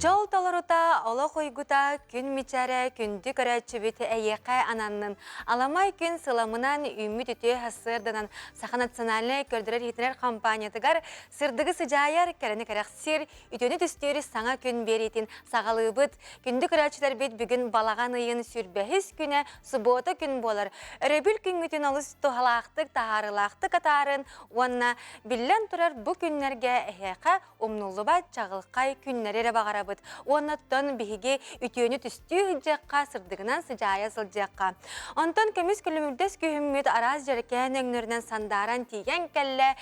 Дьол толорута, олох уйгута, күн мичээрэ, күндү көрөөччүбүт эйиэхэ ананнын. Аламай күн сыламынан үүммүт үтүө сарсыарданан Саха национальнай көрдөрөр-иһитинэр компаниятыгар сырдыгы сыдьаайар, кэрэни кэрэхсиир, үтүөнү түстүүр саҥа күн биэриитин саҕалыыбыт. Күндү көрөөччүлэрбит бүгүн балаҕан ыйын сүүрбэһис күнэ субуота күн буолар. Өрөбүл күҥҥүтүн олус туһалаахтык, таһаарыылаахтык атаарын уонна биллэн турар бу күннэргэ эһиэхэ умнуллубат чаҕылхай күннэри эрэ баҕарабыт. Уонна оттон биһиги үтүөнү түстүү сылдьыахха, сырдыгынан сыдьаайа сылдьыахха. Онтон көмүс күлүмүрдэс күһүммүт араас дьэрэкээн өҥнөрүнэн сандааран тиийэн кэллэ.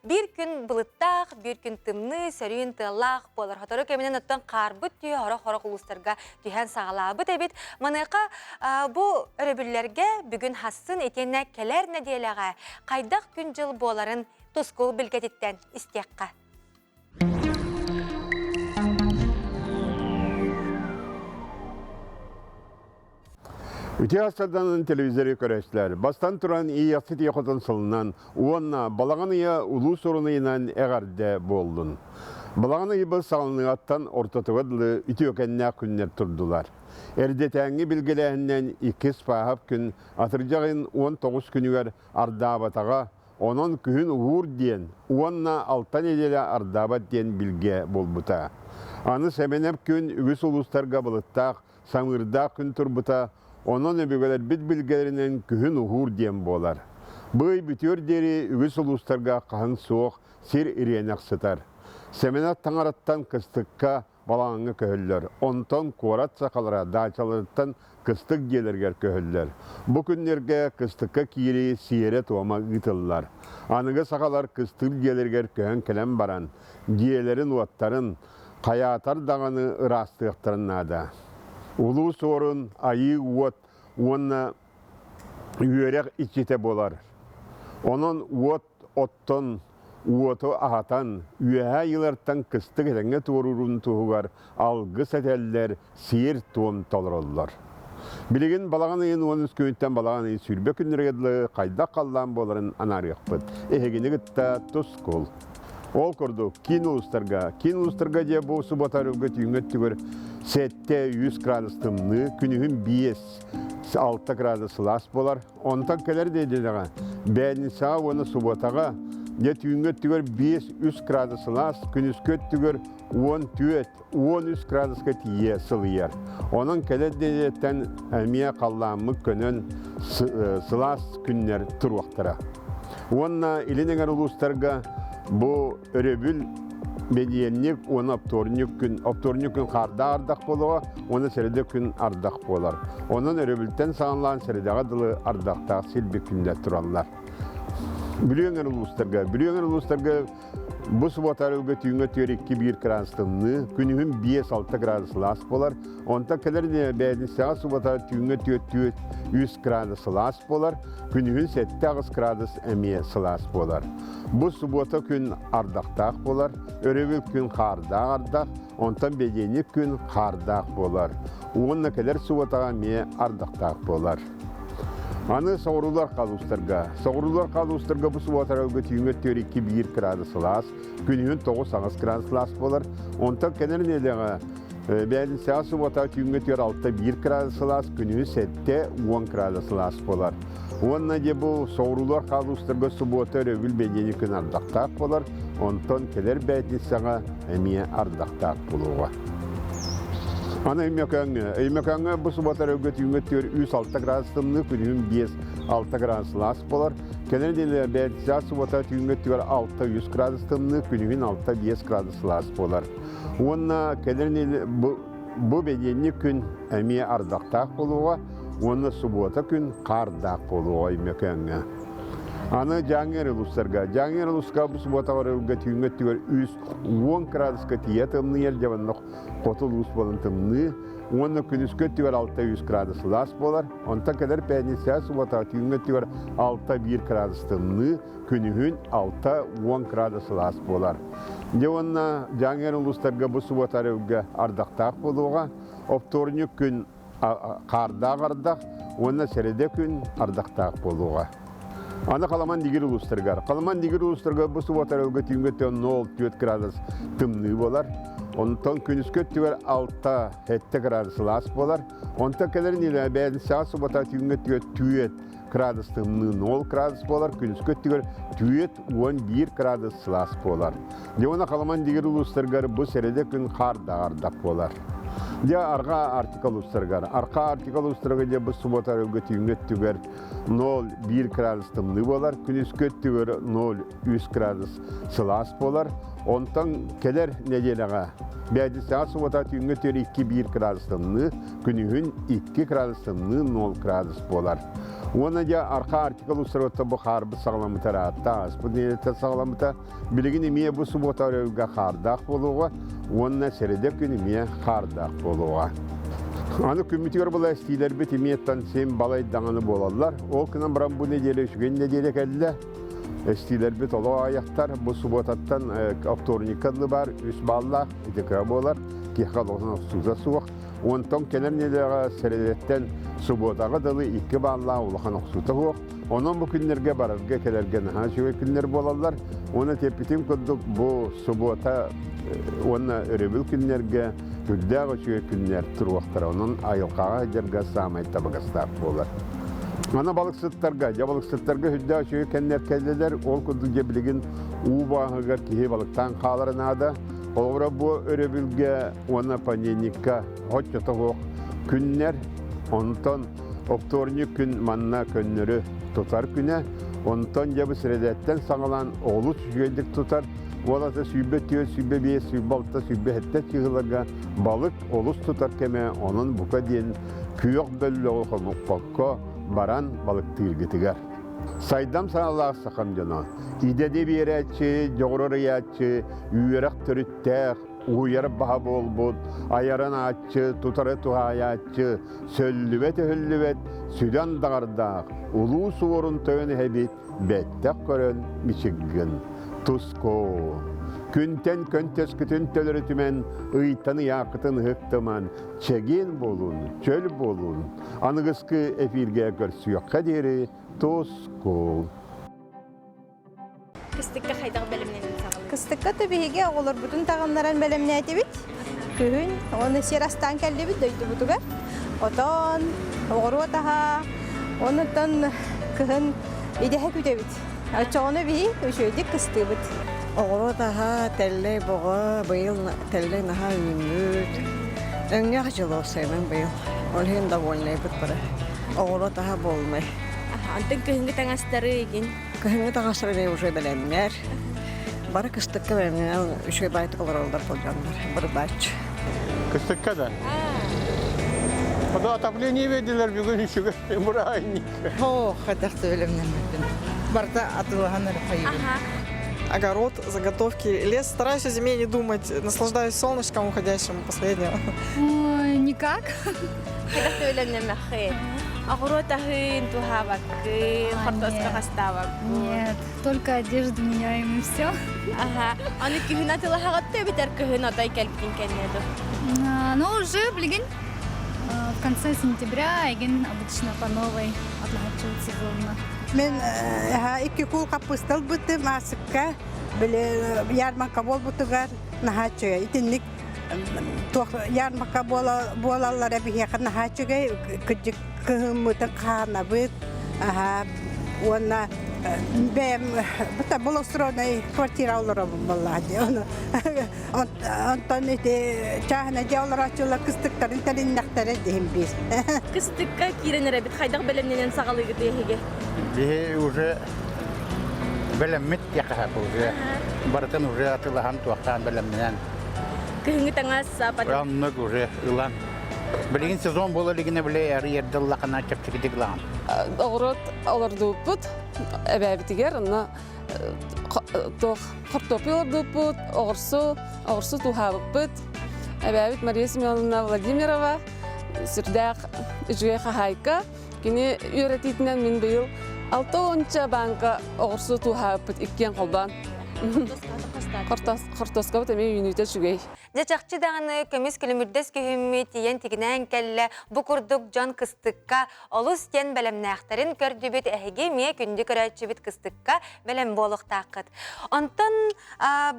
Биир күн былыттаах, биир күн тымныы, сөрүүн тыаллаах буолар. Сотору кэминэн оттон хаарбыт түһэ сорох-сорох улуустарга түһэн саҕалаабыт эбит. Маныаха бу өрөбүллэргэ бүгүн хассын итиэннэ кэлэр нэдиэлэҕэ хайдах күн-дьыл буоларын тускул билгэтиттэн истиэххэ. Үтүө астарданан телевизоры көрөөччүлэр, бастан туран Иэйэхсит Ийэ Хотун сылынан уонна Балаҕан ыйа Улуу Сурун ыйынан эҕэрдэ буоллун. Балаҕан ыйбыт саҕаланыаҕыттан ортотугар дылы үтүөкэннээх күннэр турдулар. Эрдэтээҥҥи билгэлээһининэн иккис Спааһап күн атырдьах ыйын 19 күнүгэр ардаабатаҕа, онон күһүн уһуур диэн уонна алта нэдиэлэ ардаабат диэн билгэ буолбута. Аны Сэмэнэп күн үгүс улуустарга былыттаах самыырдаах күн турбута, онон өбүгэлэрбит билгэлэринэн күһүн уһуур диэн буолар. Бу ый бүтүөр диэри үгүс улуустарга хаһыҥ суох, сир ириэнэх сытар. Сэмэнэ таҥараттан кыстыкка балаҕаҥҥа көһөллөр, онтон куорат сахалара даачаларыттан кыстык дьиэлэригэр көһөллөр. Бу күннэргэ кыстыкка киирии сиэрэ-туома ыытыллар. Аныгы сахалар кыстыыр дьиэлэригэр көһөн кэлэн баран, дьиэлэрин-уоттарын, хайаатар даҕаны ыраастыахтарын наада. Улуу Суорун айыы уот уонна үөрэх иччитэ буолар. Онон уот оттон уоту аһатан, үөһээ ыйылартан кыстык этэҥҥэ туоруурун туһугар алгыс этэллэр, сиэр-туом толороллор. Билигин балаҕан ыйын 13 күнүттэн балаҕан ыйын 20 күннэригэр дылы хайдах халлаан буоларын анаарыахпыт. Эһигини кытта тускул. Ол курдук, киин улуустарга, киин улуустарга дьэ бу суббота өрүлгэ түүҥҥү өттүгэр 7-100 градус тымныы, күнүһүн 5-6 градус сылаас буолар. Онтон кэлэр нэдиэлэҕэ, бээнньисэҕэ уонна субуотаҕа дьэ түүҥҥү өттүгэр 5-3 градус сылаас, күнүскү өттүгэр 14 13 градуска тиийэ сылыйар. Онон кэлэр нэдиэлэттэн эмиэ халлааммыт көнөн сылаас күннэр туруохтара. Уонна илин эҥэр улуустарга бу өрөбүл бэнидиэнньик уонна оптуорунньук күн оптуорунньук күн хаардаах ардах буолуоҕа уонна сэрэдэ күн ардах буолар. Онон өрөбүлтэн саҕалаан сэрэдэҕэ дылы ардахтаах силбик күннэр тураллар. Бүлүү эҥэр улуустарга Бүлүү эҥэр улуустарга Бу субуота арылга түүҥҥэ түөр 2-1 градус тымныы, күнүһүн 5-6 градус сылаас буолар. Онтон кэлэр бээтинсэҕэ субуота түүҥҥэ түөрт 3 градус сылаас буолар, күнүһүн 7-8 градус эмиэ сылаас буолар. Бу субуота күн ардахтаах буолар, өрөбүл күн хаардаах ардах, онтон бэдиэнньик күн хаардаах буолар. Уонна кэлэр субуотаҕа эмиэ ардахтаах буолар. Аны соҕуруулар халуустарга. Соҕуруулар халуустарга бу субуотаралга түүҥҥэ өттүгэр 2-1 градус сылаас, күнүһүн 9-8 градус сылаас буолар. Онтон кэлэр нэдиэлэҕэ бээтинсэҕэ субуота түүҥҥэ өттүгэр 6-1 градус сылаас, күнүһүн 7-10 градус сылаас буолар. Уонна дьэ бу соҕуруулар халуустарга субуота өрөбүл бэлиэни күн ардахтаах буолар, онтон кэлэр бээтинсэҕэ эмиэ ардахтаах буолуоҕа. Аны Өймөкөөҥҥө. Өймөкөөҥҥө бу суббота өрөбүлгэ түүҥҥэ өттүгэр 3-6 градус тымныы, күнүһүн 5-6 градус сылаас буолар. Кэлэр нэдиэлэ бээтинсэҕэ суббота түүҥҥэ өттүгэр 6-3 градус тымныы, күнүһүн 6-5 градус сылаас буолар. Уонна кэлэр нэдиэлэ бу, бу бэдиэнньик күн эмиэ ардахтаах буолуоҕа уонна субуота күн хаардаах буолуоҕа Өймөкөөҥҥө. Аны Дьааҥы эрэ улуустарга. Дьааҥы эрэ улууска бу субуотаҕа өрөбүлгэ түүҥҥэ өттүгэр 3-10 градуска тиийэ тымныйар дьэ онно хоту улуус буолан тымныы уонна күнүскү өттүгэр 6-3 градус сылаас буолар. Онтон кэлэр пятницаҕа субуотаҕа түүҥҥү өттүгэр 6-1 градус тымныы, күнүһүн 6-10 градус сылаас буолар. Дьэ уонна Дьааҥы улуустарга бу субуота өрөбүлгэ ардахтаах буолуоҕа. Оптуорунньук күн хаардаах ардах уонна сэрэдэ күн ардахтаах буолуоҕа. Аны Халаман Дигир улуустарыгар. Халаман Дигир улуустарыгар бу субуота өрөбүлгэ түүҥҥэ 0,4 градус тымныы буолар. Онтон күнүскү өттүгэр 6-7 градус сылаас буолар. Онтон кэлэр нэдиэлэ бээтинсэҕэ суббота түүҥҥү өттүгэр 4 градус тымныы 0 градус буолар. Күнүскү өттүгэр 4-11 градус сылаас буолар. Дьэ уонна Халыман дигир улуустарыгар бу сэрэдэ күн хаардаах ардах буолар. Дьэ арҕаа Арктика улуустарыгар. Арҕаа Арктика улуустарыгар дьэ бу суббота өргө түүҥҥү өттүгэр 0-1 градус тымныы буолар. Күнүскү өттүгэр 0-3 градус сылаас буолар. Онтон кэлэр нэдиэлэҕэ бээтинсэҕэ суббота түүҥҥү өттүгэр 2-1 градус тымныы, күнүһүн 2 градус тымныы 0 градус буолар. Уонна дьэ Арҕаа Арктика улуустарыттан бу хаарбыт саҕаламмыта ыраатта, ааспыт нэдиэлэттэн саҕаламмыта. Билигин эмиэ бу субуота өрөбүлгэ хаардаах буолуоҕа уонна сэрэдэ күн эмиэ хаардаах буолуоҕа. Аны күммүтүгэр була эстиилэрбит эмиэттэн син балай даҕаны буолаллар. Ол гынан баран бу нэдиэлэ үчүгэй нэдиэлэ кэллэ. Эстиилэрбит олох аҕыйахтар. Бу субуотаттан вторникка дылы баар үс бааллаах ити кыра буолар. Киһиэхэ олоҕун охсуута суох. Онтон кэлэр нэдиэлэҕэ сэрэдэттэн субуотаҕа дылы икки бааллаах улахан охсуута суох. Онон бу күннэргэ барарга-кэлэргэ наһаа үчүгэй күннэр буолаллар. Уонна тэппитим курдук бу субуота уонна өрөбүл күннэргэ үрдээх үчүгэй күннэр туруохтара. Онон айылҕаҕа сылдьарга саамай табыгастаах буолар. Аны балыксыттарга, дьэ балыксыттарга үрдээх үчүгэй кэмнэр кэллилэр. Ол курдук дьэ билигин уу бааһыгар киһи балыктаан хаалара наада. Холобура бу өрөбүлгэ уонна понедельникка оччото суох күннэр. Онтон Оптуорунньук күн манна көннөрү тутар күнэ. Онтон дьэ бу сирэдэттэн саҕалаан олус үчүгэйдик тутар. Уолата 24, 25, 26, 27 чыһыларга балык олус тутар кэмэ, онон бука диэн күөх бөллөҕү хомуппокко баран балыктыыргытыгар. Сайдам санаалаах сахам дьоно, идэни биэрээччи, дьоҕуру арыйааччы, үөрэх төрүттээх, уһуйар баһа буолбут, айаран ааччы, тутары туһаайааччы, сөллүбэт-өһүллүбэт сүдэн даҕардаах улуу суорун тойон эһэбит бэттэх көрөн мичиггин туску күнтэн көнтөскүтүн төлөрүтүмэн ыйтан ыйаакытын ыһыктыман чэгиэн буолун чөл буолун аныгыскы эфиргэ көрсүөххэ диэри туску Кыстыкка хайдах бэлэмнэнэн саҕалыыр? Кыстыкка то биһиги оҕолорбутун таҕыннаран бэлэмнээтибит. Күһүн уонна сир астаан кэллибит дойдубутугар. Отон, оҕуруот аһа, онуттан кыһын идэһэ күтэбит. Оччоҕуна биһи үчүгэйдик кыстыыбыт. Оҕуруот аһа, тэллэй боҕо, быйыл тэллэй наһаа үүммүт. Өҥнөөх дьыл уопсайынан быйыл. Ол иһин довольнайбыт бары. Оҕуруот аһа буолмай. Антон кыһыҥҥы таҥастары игин Кыһыҥҥы таҥастары уже бэлэмнэр. Бары кыстыкка бэлэмнэнэн үчүгэй баайтык олороллор болдьоннор. Бырбач. Кыстыкка да? Отопление бердилер бүгүн үчүгэй бырааһынньык. О, хайдах да бэлэмнэммиппин. Барыта атыылаһан эрэ хайыыбын. Огород, заготовки, лес. Стараюсь о зиме не думать, наслаждаюсь солнышком уходящим последнего. Ой, никак. Хайдах да бэлэмнэмэххин. Оҕуруот аһын туһаабаккын, хортуоска хастаабаккын. Нет, только одежду меняем и все. Аха. Аны күһүн атылаһаҕыт эбэтэр кыһын отой кэлбитин кэннэ дуо? Ну, уже, блин, в конце сентября, эгин обычно по новой отлаживают сезонно. Мен икки кул хаппыста ылбытым аасыкка били ярмарка буолбутугар наһаа үчүгэй итинник туох ярмарка буолаллара биһиэхэ наһаа үчүгэй кырдьык кыһыммытын хаанабыт уонна бэйэм благоустроенный квартира олоробун буоллаҕа дии ону онтон ити чааһына дьиэ олорооччулар кыстыктарын тэриннэхтэрэ диһин биир Кыстыкка киирэн эрэбит хайдах бэлэмнэнэн саҕалыыгыт эһиги Биһи уже бэлэммит диэххэ уже барытын уже атылаһан туохтаан бэлэмнэнэн Кыһыҥҥы таҥас саапатын Оннук уже ылан. Билигин сезон буола илигинэ бile эрийэрдэ ыллахына чэпчэкитик ылаҕын. Оҕуруот олордубуппут эбээбитигэр онно туох хортуоппуй олордубуппут, оҕурсу, оҕурсу тууһаабыппыт. Эбээбит Мария Семеновна Владимирова сүрдээх үчүгэй хаһаайка. Кини үөрэтиитинэн мин быйыл 60 бааҥка оҕурсу тууһаабыппыт иккиэн холбоон. Хортуоскабыт эмиэ үүнүүтэ үчүгэй. Дьэ чахчы даҕаны көмүс күлүмүрдэс күһүммүт тиийэн тигинээн кэллэ. Бу курдук дьон кыстыкка олус диэн бэлэмнээхтэрин көрдүбүт. Эһиги эмиэ күндү көрөөччүбүт кыстыкка бэлэм буолуохтааххыт. Онтон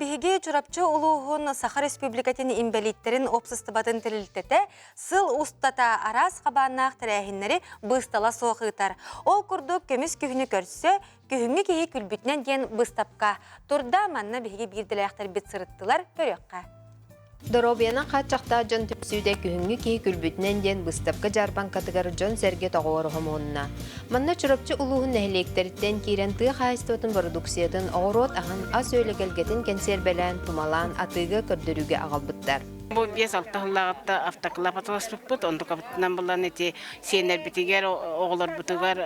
биһиги Чурапчы улууһун Саха Республикатын инбэлииттэрин уопсастыбатын тэрилтэтэ сыл устата араас хабааннаах тэрээһиннэри быыстала суох ыытар. Ол курдук көмүс күһүнү көрсө Күһүҥҥү киһи күлбүтүнэн диэн быыстапка турда, манна биһиги биирдэлээхтэрбит сырыттылар, көрүөххэ. Доруобуйанан хааччахтаах дьон түмсүүтэ Күһүҥҥү киһи күлбүтүнэн диэн быыстапка-дьаарбаҥкатыгар дьон-сэргэ тоҕуоруһа муһунна. Манна Чурапчы улууһун нэһилиэктэриттэн киирэн тыа хаһаайыстыбатын бородууксуйатын, оҕуруот аһын, ас-үөл эгэлгэтин кэнсиэрбэлээн, тумалаан, атыыга, көрдөрүүгэ аҕалбыттар. Бу 5-6 сыллааҕыта автоклаб атыласпыппыт, онтукабытынан булан ити сиэннэрбитигэр, оҕолорбутугар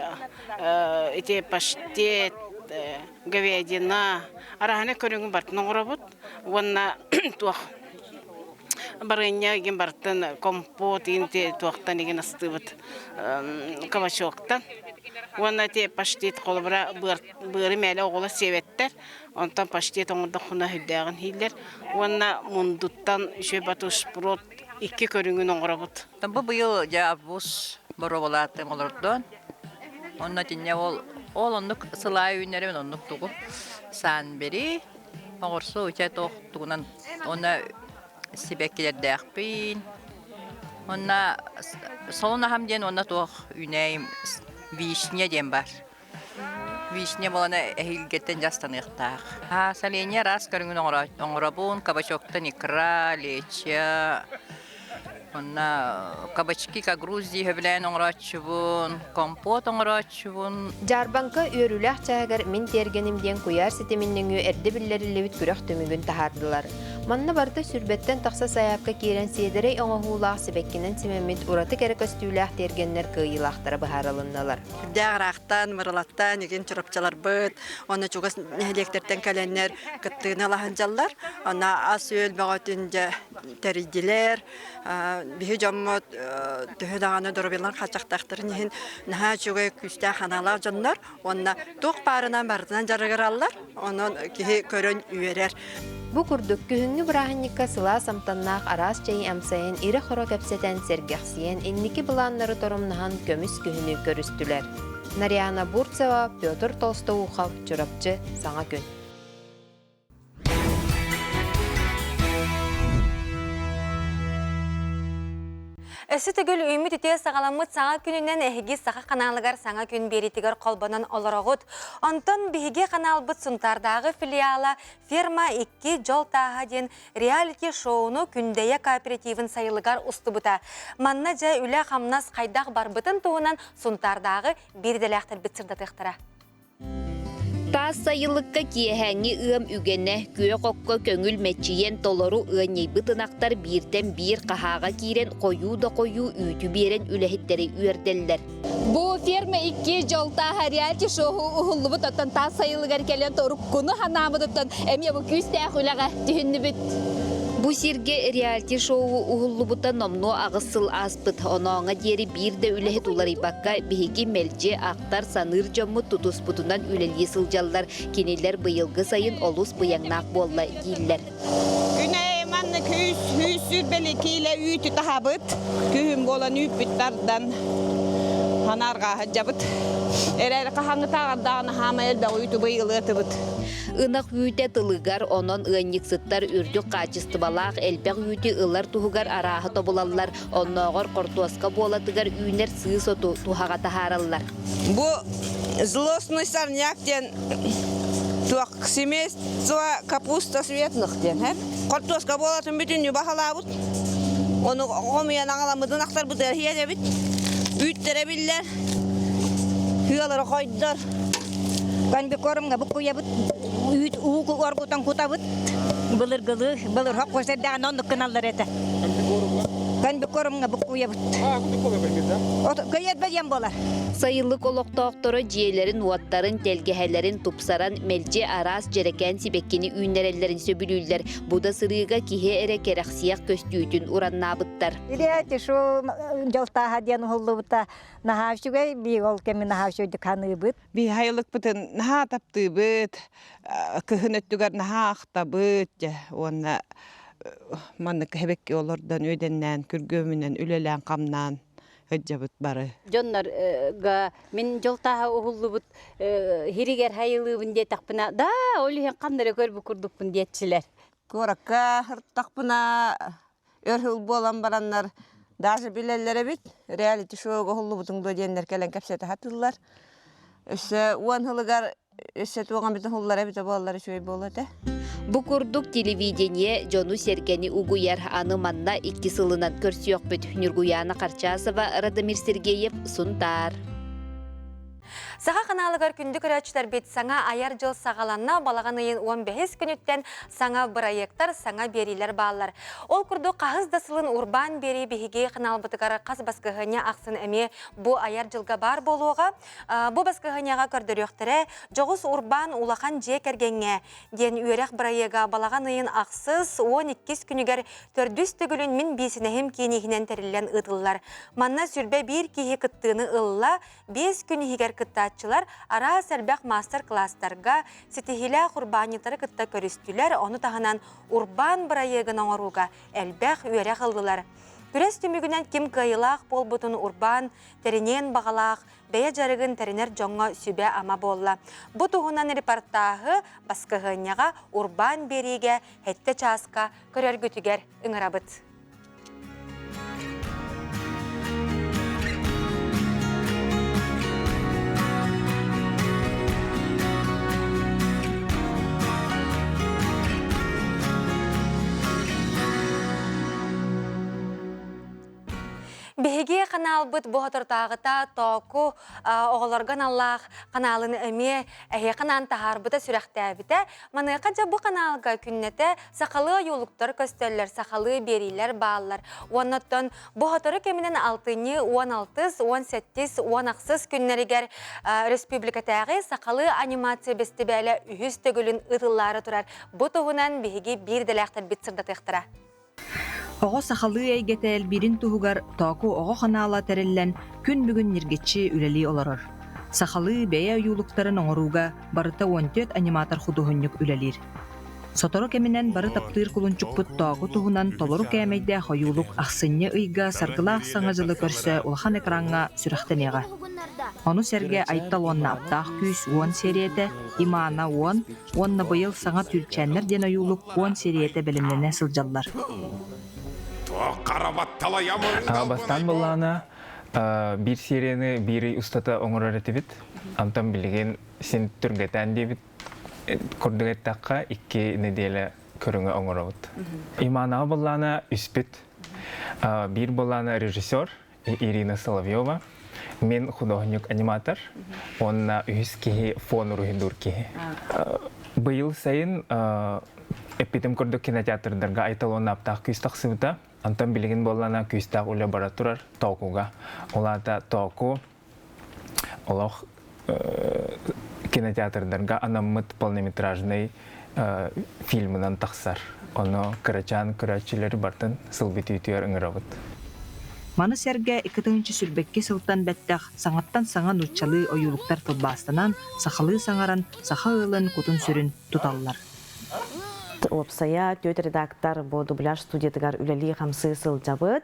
ити паштет, говядина, араһаны көрүҥүн барытын оҥоробут уонна туох барыанньа игин барытын компот игин туохтан игин астыыбыт кабачоктан уонна ити паштет холобура быары мээлэ оҕолор сиэбэттэр онтон паштет оҥордоххуна сүрдээҕин иһииллэр уонна мундуттан үчүгэй батышпрот икки көрүҥүн оҥоробут Бу быйыл дьэ арбуз боруобалаатым олордон. Онно итиннэ ол ол оннук сылаай үүннэрибин оннук тугу саан бери оҕурсу ыча туох тугунан уонна сибэккилэрдээхпин. Уонна солун аһам диэн уонна туох үүнээйим вишня диэн бар. Вишня буолана эһиилгэттэн дьастаныахтаах. Соленье араас көрүҥүн оҥоробун, кабачоктан икра, лечо, онно кабачки как Грузии сөбүлээн оҥорооччубун, компот оҥорооччубун. Дьаарбаҥка үөрүүлээх чааһыгар Мин тиэргэним диэн куйаар ситимин нөҥүө эрдэ биллэриллибит күрэх түмүгүн таһаардылар. Манна барыта сүүрбэттэн тахса сайаапка киирэн сиэдэрэй оҥоһуулаах сибэккинэн симэммит ураты кэрэ көстүүлээх тиэргэннэр кыайыылаахтара быһаарылыннылар. Үрдээх ыраахтан, Мырылаттан, игин Чурапчыларбыт, уонна чугас нэһилиэктэртэн кэлэннэр кыттыыны ылаһын Онно ас-үөл бөҕөтүн дьэ тэрийдилэр. Биһи дьоммут төһө даҕаны доруобуйаларын хааччахтаахтарын иһин наһаа үчүгэй күүстээх санаалаах дьоннор уонна туох баарынан барытынан дьарыгыраллар. Онон киһи көрөн үөрэр. Бу курдук күһүҥҥү бырааһынньыкка сылаас амтаннаах араас чэйи амсайан, ирэ-хоро кэпсэтэн, сэргэхсийэн, инники былааннары торумнаһан көмүс күһүнү көрүстүлэр. Нарьяна Бурцева, Петр Толстоухов, Чурапчы, Саҥа күн. Өссө төгүл үүммүт үтүө саҕаламмыт саҥа күнүнэн эһиги Саха ханаалыгар саҥа күн биэриитигэр холбонон олороҕут. Онтон биһиги ханаалбыт Сунтаардааҕы филиала Ферма 2 дьол тааһа диэн реалити-шоуну Күндэйэ кооперативын сайылыгар устубута. Манна дьэ үлэ-хамнас хайдах барбытын туһунан Сунтаардааҕы биир идэлээхтэрбит сырдатыахтара. Таас сайылыкка киэһээҥҥи ыам үгэнэ, күөх окко көҥүл мэччийэн толору ыанньыйбыт ынахтар бииртэн биир хаһааҕа киирэн хойуу да хойуу үүтү биэрэн үлэһиттэри үөрдэллэр. Бу ферма икки дьолтааһа реалити-шоу уһуллубут оттон таас сайылыгар кэлэн торуккуну ханаабытыттан эмиэ бу күүстээх үлэҕэ түһүннүбүт. Бу сиргэ реалити-шоу уһуллубута номнуо аҕыс сыл ааспыт. Онооҥо диэри биир да үлэһит уларыйбакка биһиги мэлдьи ахтар, саныыр дьоммут тутуспутунан үлэлии сылдьаллар. Кинилэр быйылгы сайын олус быйаҥнаах буолла дииллэр. Күнэ манна күүс, күүс сүүрбэли киилэ үүтү таһабыт. Күһүн буолан үүппүт тардан ханаарга сылдьабыт. Эрээри хаһааҥҥытааҕар хаамай элбэх үүтү быйыл ыатыбыт. Ынах үүтэ тылыгар, онон ыанньыксыттар үрдүк хаачыстыбалаах элбэх үүтү ылар туһугар арааһы тобулаллар. Оннооҕор хортуоска буолатыгар үүнэр сыыс оту туһаҕа таһаараллар. Бу злостный сорняк диэн туох семейство капуста светлых диэн һэ хортуоска буолатын бүтүннүү баһылаабыт ону хомуйан аҕаламмытын ахтарбытыгар иһиэтэбит үүттэрэ биллэр тыалара хойдор Комбикормҥа буккуйабыт үүт уу оргутан кутабыт былыргылыы былыр хоппуос эрдэҕинэ оннук гыналлар этэ Комбикормҥа буккуйабыт Көйөрбө диэн буолар Сайылык олохтоохторо дьиэлэрин-уоттарын, тэлгэһэлэрин тупсаран, мэлдьи араас дьэрэкээн сибэккини үүннэрэллэрин сөбүлүүллэр. Бу да сырыыга киһи эрэ кэрэхсиэх көстүүтүн ураннаабыттар. Илиэти шу дьолтааһа диэн уһуллубута наһаа үчүгэй, биир ол кэми наһаа үчүгэйдик саныыбыт. Биһи айылыкпытын наһаа таптыыбыт, кыһын өттүгэр наһаа ахтабыт дьэ уонна. маннык хэбэкки олордон үөдэннээн күргүөмүнэн үлэлээн-хамнаан сылдьабыт бары. Дьоннорго мин дьол тааһа уһуллубут хиригэр хайылыыбын диэтэхпинэ, да, ол иһин ханна эрэ көрбүт курдукпун диэччилэр. Куоракка сырыттахпына өр сыл буолан бараннар даже билэллэр эбит, реалити-шоуга уһуллубутуҥ дуо диэннэр кэлэн кэпсэтэ сатыыллар. Өссө уон сылыгар өссө туох эмит уһуллара эбитэ буоллар үчүгэй буолуо этэ. Бу курдук телевидение дьону-сэргэни угуйар. Аны манна икки сылынан көрсүөхпүт. Ньургуйаана Харчасова, Радомир Сергеев, Сунтаар. Саха ханаалыгар күндү көрөөччүлэрбит саҥа айар дьыл саҕаланна. Балаҕан ыйын 15 күнүттэн саҥа бырайыактар, саҥа биэриилэр бааллар. Ол курдук хаһыс да сылын урбаан биэрии биһиги ханаалбытыгар хас баскыһыанньа ахсын эмиэ бу айар дьылга баар буолуоҕа. Бу баскыһыанньаҕа көрдөрүөхтэрэ Дьоҕус урбаан улахан дьиэ кэргэҥҥэ диэн үөрэх бырайыага балаҕан ыйын ахсыс, 12 күнүгэр төрдүс төгүлүн Мин биисинэһим киин иһинэн тэриллэн ыытыллар. Манна 21 киһи кыттыыны ылла, 5 күн иһигэр кыттааччылар араас элбэх маастар-кылаастарга, ситиһиилээх урбаанньыттары кытта көрүстүлэр, ону таһынан урбаан бырайыагын оҥорууга элбэх үөрэх ыллылар. Күрэс түмүгүнэн ким кыайыылаах буолбутун урбаан тэриниэн баҕалаах бэйэ дьарыгын тэринэр дьоҥҥо сүбэ-ама буолла. Бу туһунан репортааһы баскыһыанньаҕа урбаан биэриигэ сэттэ чааска көрөргүтүгэр ыҥырабыт. Биһиги ханаалбыт бу соторутааҕыта Тооку оҕолорго аналлаах ханаалын эмиэ эһиэхэ анаан таһаарбыта сүрэхтээбитэ. Маныаха дьэ бу ханаалга күннэтэ сахалыы ойуулуктар көстөллөр, сахалыы биэриилэр бааллар. Уонна оттон бу сотору кэминэн алтынньы 16, 18, 18 күннэригэр республикатааҕы сахалыы анимация бэстибээлэ үһүс төгүлүн ыытыллаары турар. Бу туһунан биһиги биир идэлээхтэрбит сырдатыахтара. Оҕо сахалыы эйгэтэ элбиирин туһугар Тооку оҕо ханаала тэриллэн, күн бүгүн ньиргиччи үлэлии олорор. Сахалыы бэйэ ойуулуктарын оҥорууга барыта 14 аниматор-худуоһунньук үлэлиир. Сотору кэминэн бары таптыыр кулунчукпут Тооку туһунан толору кээмэйдээх ойуулук ахсынньы ыйга Саргылаах Саҥа дьылы көрсө улахан экраҥҥа сүрэхтэниэҕэ. Ону сэргэ Айтал уонна Аптаах күүс уон сиэрийэтэ, Имана уон, уонна быйыл саҥа Түүрчээннэр диэн ойуулук уон сиэрийэтэ бэлэмнэнэ сылдьаллар. Бастаан былаана биир серияны биир ый устата оҥорор этибит. Онтон билигин син түргэтэн диэбит курдук эттэххэ икки нэдиэлэ көрүҥэ оҥоробут. Иманаҕа былаана үспүт. Биир былаана режиссер Ирина Соловьева, мин художник-аниматор уонна үһүс киһи фон уруһуйдуур киһи. Быйыл сайын эппитим курдук кинотеатрдарга Айталон аптаах күүс тахсыбыта. Онтон билигин буоллана күүстээх үлэ бара турар Тоокуга. Ол аата Тооку олох кинотеатрдарга анаммыт полнометражный фильмынан тахсар. Ону кырачаан көрөөччүлэри бартын сыл бүтүүтүгэр ыҥырабыт. Маны сэргэ 2022 сылтан бэттэх саҥаттан саҥа нууччалыы ойуулуктар тылбаастанан, сахалыы саҥаран, саха ыалын кутун-сүрүн туталлар. Уопсайа түөрт редактор бу дубляж студиятыгар үлэлии-хамсыы сылдьабыт.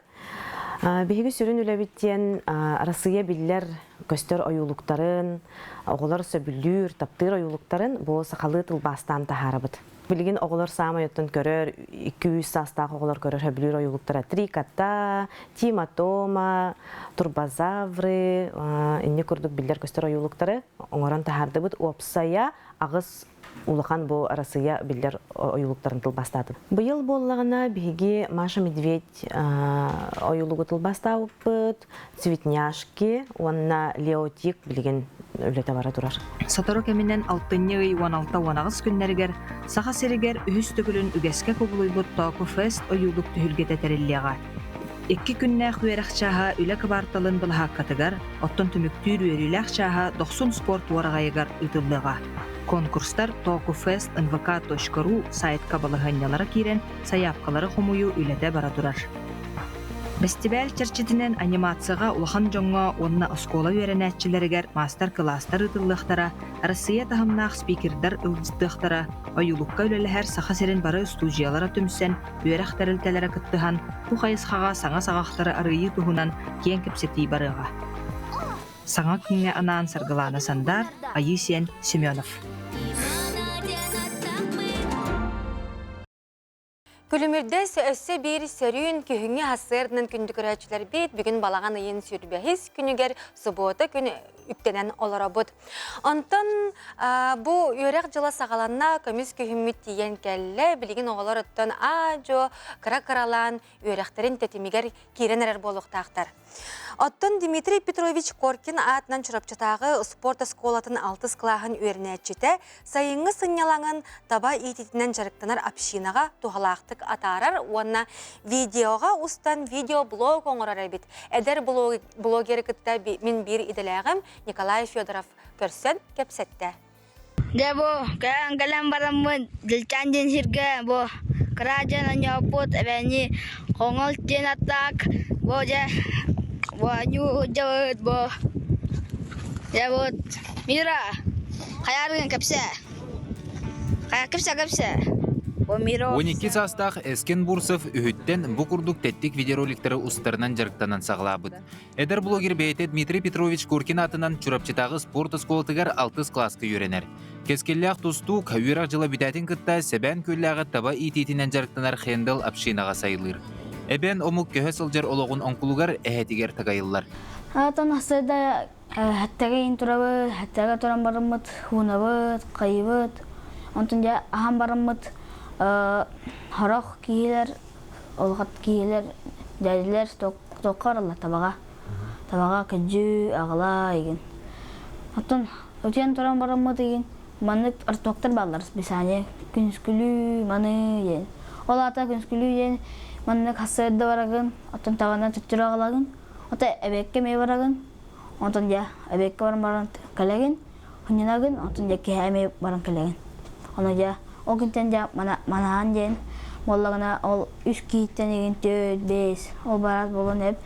Биһиги сүрүн үлэбит диэн Арассыыйа биллэр көстөр ойуулуктарын, оҕолор сөбүлүүр, таптыыр ойуулуктарын бу сахалыы тылбаастаан таһаарабыт. Билигин оҕолор саамай оттон көрөр, 200 саастаах оҕолор көрөр сөбүлүүр ойуулуктара Три кота, Тима Тома, Турбозавры, инник курдук биллэр-көстөр ойуулуктары оҥорон таһаардыбыт. Уопсайа аҕыс улахан бу Арассыыйа биллэр ойуулуктарын тылбаастаатым. Быйыл буоллаҕына биһиги Маша Медведь ойуулугу тылбаастаабыппыт, Цветняшки уонна Леотик билигин үлэтэ бара турар. Сотору кэминэн алтынньы ый 16-18 күннэригэр Саха сиригэр үһүс төгүлүн үгэскэ кубулуйбут Тооку Фест ойуулук түһүлгэтэ тэриллиэҕэ. Икки күннээх үөрэх чааһа үлэ кыбаарталын былаһааккатыгар, оттон түмүктүүр үөрүүлээх чааһа Дохсун спорт уораҕайыгар ыытыллыаҕа. Конкурстар tokufest nvk.ru сайтка балаһыанньалара киирэн, сайаапкалары хомуйуу үлэтэ бара турар. Бэстибээл чэрчитинэн анимацияҕа улахан дьоҥҥо уонна оскуола үөрэнээччилэригэр маастар-кылаастар ыытыллыахтара, Арассыыйа таһымнаах спикердэр ыалдьыттыахтара, ойуулукка үлэлэһэр Саха сирин бары устуудьуйалара түмсэн, үөрэх тэрилтэлэрэ кыттыһан, бу хайысхаҕа саҥа саҕахтары арыйыы туһунан киэҥ кэпсэтии барыаҕа. Саҥа күҥҥэ анаан Саргылаана Сандаар, Айыы Сиэн Семенов. Күлүмүрдэс өссө биир сөрүүн күһүҥҥү сарсыарданан күндү көрөөччүлэрбит бүгүн балаҕан ыйын сүүрбэһис күнүгэр субуота күн үктэнэн олоробут. Онтон бу үөрэх дьыла саҕаланна, көмүс күһүммүт тиийэн кэллэ. Билигин оҕолор оттон аа-дьуо кыра-кыралаан үөрэхтэрин тэтимигэр киирэн эрэр буолуохтаахтар. Оттон Дмитрий Петрович Коркин аатынан Чурапчытааҕы спорт оскуолатын алтыс кылааһын үөрэнээччитэ сайыҥҥы сынньалаҥын таба иитиитинэн дьарыктанар общинаҕа туһалаахтык атаарар уонна видеоҕа устан видеоблог оҥорор эбит. Эдэр блогеры кытта мин биир идэлээҕим Николай Федоров көрсөн кэпсэттэ. Дьэ бу кэлэн кэлэн бараммын Дьылчаан диэн сиргэ бу кыра дьон оонньооппут эбээни Хоҥол диэн аттаах бу дьэ бу оонньуу сылдьабыт бу дьэ вот Мира хайааргын кэпсээ хайа кэпсээ кэпсээ бу Мира 12 саастаах Эскен Бурцев үһүттэн бу курдук тэттик видеороликтары устарынан дьарыктанан саҕалаабыт. Эдэр блогер бэйэтэ Дмитрий Петрович Коркин аатынан Чурапчытааҕы спорт оскуолатыгар алтыс кылааска үөрэнэр. Кэскиллээх тустуук үөрэх дьыла бүтээтин кытта Сэбээн Күөллээҕи таба иитиитинэн дьарыктанар Хендел общинаҕа сайылыыр. Эбээн омук көһө сылдьар олоҕун оҥкулугар эһэтигэр такайыллар. Аатан сыда хэттэгэ ин турабыт, хэттэгэ туран барыммыт, хуунабыт, хайыбыт. Онтон дьэ аһан барыммыт хорох киһилэр, олохот киһилэр, дядилэр Туохха бараллар табаҕа. Табаҕа күдьүү, аҕала игин. Оттон утуйан туран бараммыт игин маннык артуоктар бааллар списание күнүскүлүү маны диэн. Ол аата күнүскүлүү диэн маннык хассыарда барагын, оттон табанан төттөрү аҕалагын, ото эбиэккэ эмиэ барагын, онтон дьэ эбиэккэ баран баран кэлэгин, хынньанагын, онтон дьэ киэһэ эмиэ баран кэлэгин. Ону дьэ ол күнтэн дьэ манаһаан диэн буоллаҕына ол үс киһиттэн игин түөрт, биэс ол бараат буолуон эп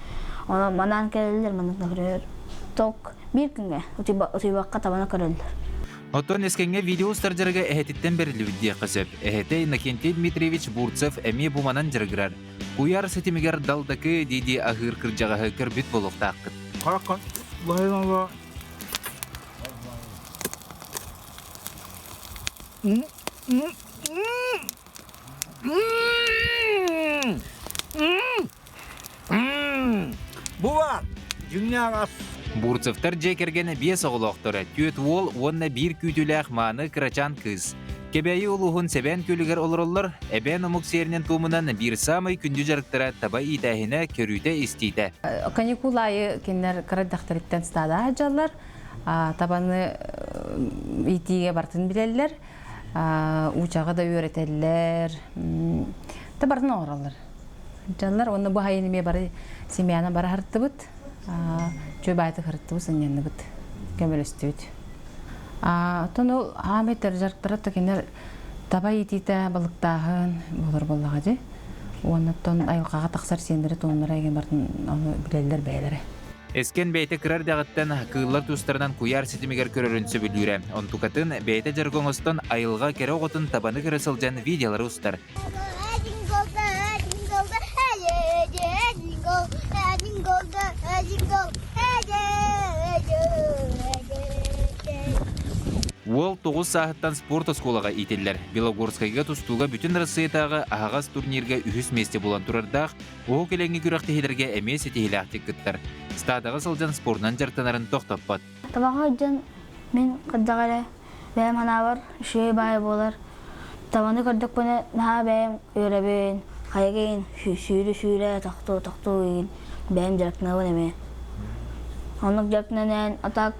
ону манаан кэлэллэр маннык көрөр ток биир күҥҥэ утуйбакка табаны көрөллөр. Оттон Эскэҥҥэ видео устар дьарыга эһэтиттэн бэриллибит диэххэ сөп. Эһэтэ Иннокентий Дмитриевич Бурцев эмиэ бу манан дьарыгырар. Куйаар ситимигэр далдакы дии-дии аһыыр кырдьаҕаһы көрбүт буолуохтааххыт. Бу баар, дьиҥнээх ас. Бурцевтар дьиэ кэргэнэ биэс оҕолоохторо, түөрт уол уонна биир күүтүүлээх мааны кырачаан кыыс. Кэбээйи улууһун Сэбээн Күөлүгэр олороллор, эбээн омук сиэринэн туомунан биир саамай күндү дьарыктара таба иитээһинэ, көрүүтэ-истиитэ. Каникул аайы кинилэр кыра эрдэхтэриттэн стадаҕа сылдьаллар, табаны иитиигэ барытын билэллэр, уучаҕы да үөрэтэллэр, да барытын оҥороллор. Сылдьаллар уонна бу сайын эмиэ бары семьяны бары аһартыбыт, үчүгэй баайдык аһартыбыт, сынньанныбыт, көмөлөстүбүт. Оттон ол аамай дьарыктара кинилэр таба иитиитэ, балыктааһын буолар буоллаҕа дии. Уонна оттон айылҕаҕа тахсар сиэннэри туомнара игин барытын ону билэллэр бэйэлэрэ. Эскен бэйэтэ кыра эрдэҕиттэн кыыллар тустарынан куйаар ситимигэр көрөрүн сөбүлүүрэ. Онтукатын бэйэтэ дьарык оҥостон айылҕа кэрэ оҕотун табаны көрө сылдьан видеолары устар. Уол тоҕус сааһыттан спорт оскуолаҕа иитиллэр. Белогорскайга тустууга бүтүн Арассыыйатааҕы аһаҕас турнирга үһүс миэстэ булан турардаах, Уһук Илиҥҥи күрэхтэһиилэргэ эмиэ ситиһиилээхтик кыттар. Стадаҕа сылдьан спордунан дьарыктанарын тохтоппот. Табаҕа сылдьан мин хайдах эрэ бэйэм санаабар үчүгэй баайы буолар. Табаны көрдөхпүнэ наһаа бэйэм үөрэбин, хайа сүүрэ-сүүрэ тохтуу-тохтуу игин бэйэм дьарыктанабын эмиэ. Оннук дьарыктанан а так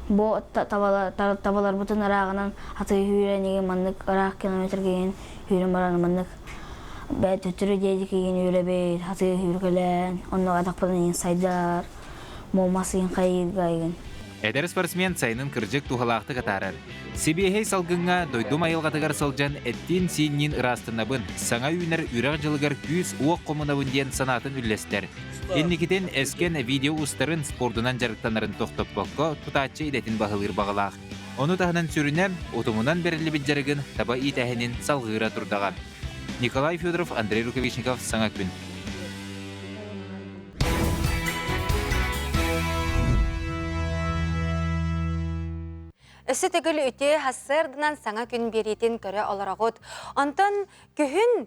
бу табаларбытын ырааҕынан атыы сүүрэн игин маннык ыраах километрга игин сүүрэн баран маннык бэйэ төттөрү диэки игин үүрэбит, атыы сүүркэлээн, оннук атахпытын игин сайдар, муомас игин хайыырга игин. Эдэр спортсмен сайынын кырдьык туһалаахтык атаарар. Сибиэһэй салгыҥҥа дойдум айылҕатыгар сылдьан эттиин-сиинниин ыраастынабын, саҥа үүнэр үрэх дьылыгар күүс-уох хомунабын диэн санаатын үллэстэр. Инникитин Эскен видео устарын, спордунан дьарыктанарын тохтоппокко тутааччы идэтин баһылыыр баҕалаах. Ону таһынан сүрүнэ, утумунан бэриллибит дьарыгын таба иитээһинин салҕыыра турдаҕа. Николай Федоров, Андрей Рукавишников, Саҥа күн. Өссө төгүл үтүө сарсыарданан саҥа күн биэриитин көрө олороҕут. Онтон күһүн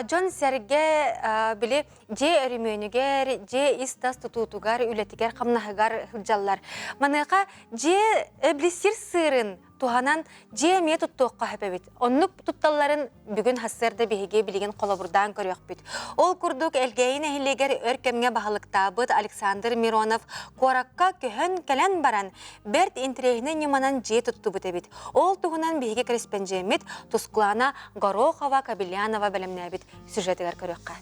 дьон-сэргэ били дьиэ өрөмүөнүгэр, дьиэ ис-тас тутуутугар, үлэтигэр, хамнаһыгар сылдьаллар. Маныаха дьиэ били сир сыырын туһанан дьиэ эмиэ туттуохха сөп эбит. Оннук тутталларын бүгүн сарсыарда биһиги билигин холобурдаан көрүөхпүт. Ол курдук Элгээйи нэһилиэгэр өр кэмҥэ баһылыктаабыт Александр Миронов куоракка көһөн кэлэн баран бэрт интэриэһинэй ньыманан дьиэ туттубут эбит. Ол туһунан биһиги кэрэспэндьиэммит Тусклана Горохова-Кобельянова бэлэмнээбит сюжетыгар көрүөххэ.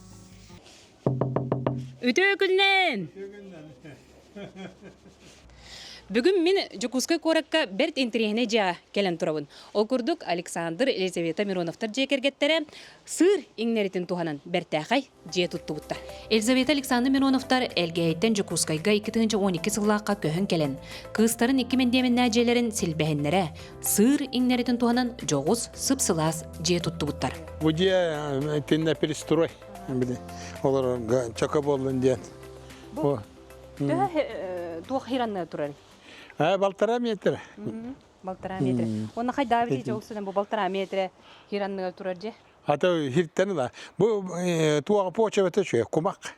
Үтүө күннэн! Бүгүн мин Дьокуускай куоракка бэрт интэриэһинэй дьиэҕэ кэлэн турабын. Ол курдук Александр, Елизавета Мироновтар дьиэ кэргэттэрэ сыыр иҥнэритин туһанан бэртээхэй дьиэ туттубуттар. Елизавета Александр Мироновтар Элгээйиттэн Дьокуускайга 2012 сыллаахха көһөн кэлэн, кыыстарын икки мэндиэмэннээх дьиэлэрин силбэһиннэрэ, сыыр иҥнэритин туһанан дьоҕус, сып-сылаас дьиэ туттубуттар. Бу дьиэ итиннэ перестрой олорорго чөкө буоллун диэн. Бу төһө туох хиранна турар? Балтара метр. Балтара метр. Онно хайдаа бити жолсунан бу балтара метр хиранныга турар же? Ата хиртен ыла. Бу туаға почва төчө кумак.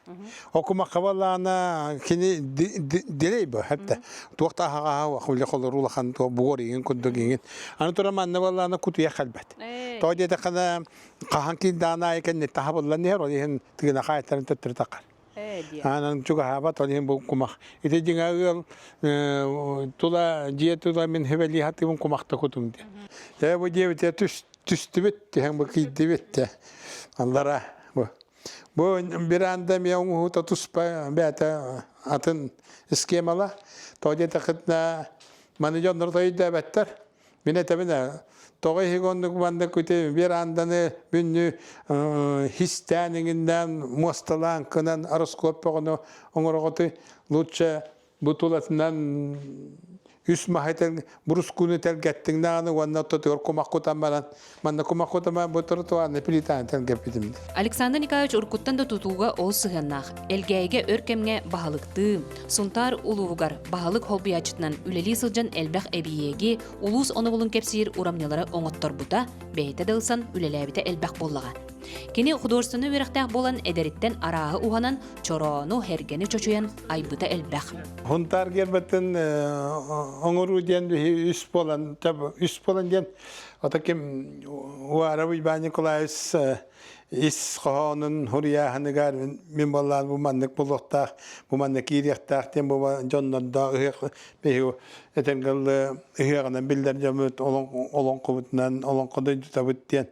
О кумакка баллаана кини дилей бу хәтта. Туохта хаға хуле холор улахан туа бугор иген курдук иген. Аны тура манна баллаана кутуя халбат. То дете кана хахан кин даана экен таха боллан нер ол иһин тыгына хаайтарын төттөрү тақар. Анан чугаһаабат ол иһин бу кумах. Ити дьиҥэ ыал тула дьиэ тула мин хевели хатыбын кумахта кутум диэн. Э бу диэбите түстүбүт тиһэн бу кийдибит те. Аллара бу. Бу биранда эмиэ оҥоһуута туспа бэйэтэ атын схемала. Тоҕо диэтэххитинэ маны дьоннор өйдөөбөттөр. Мин этэбин ээ, тоҕо иһиги оннук маннык ити веранданы бүннү хистээн иҥиннээн муосталаан кынан ороскуоп бөҕөнү оҥороҕутуй лучше бу тулатынан үс маһы брускуну тэлгэттиҥ даҕаны уонна ортотугар кумах кутан баран манна кумах кутан баран бу тротуарны плитаны тэлгэппитим. Александр Николаевич уруккуттан да тутууга ол сыһыаннаах. Элгээйигэ өр кэмҥэ баһылыктыы, Сунтаар улууһугар баһылык холбуйааччытынан үлэлии сылдьан элбэх эбийиэги, улуус онобулун кэпсиир урамньылары оҥотторбута, бэйэтэ да ылсан үлэлээбитэ элбэх буоллаҕа. Кини художественнай үөрэхтээх буолан эдэриттэн арааһы уһанан, чороону, һэргэни чочуйан айбыта элбэх. Хунтаар гербатын оҥоруу диэн үс буолан, үс буолан диэн, ото ким Уаров Иван Николаевич ис хоһоонун хуруйааһыныгар мин буоллаан бу маннык буолуохтаах, бу маннык киириэхтээх диэн бу дьоннордоох ыһыах биһиги этэргэллы ыһыаҕынан биллэр дьоммут олоҥхобутунан олоҥхо дойдутабыт диэн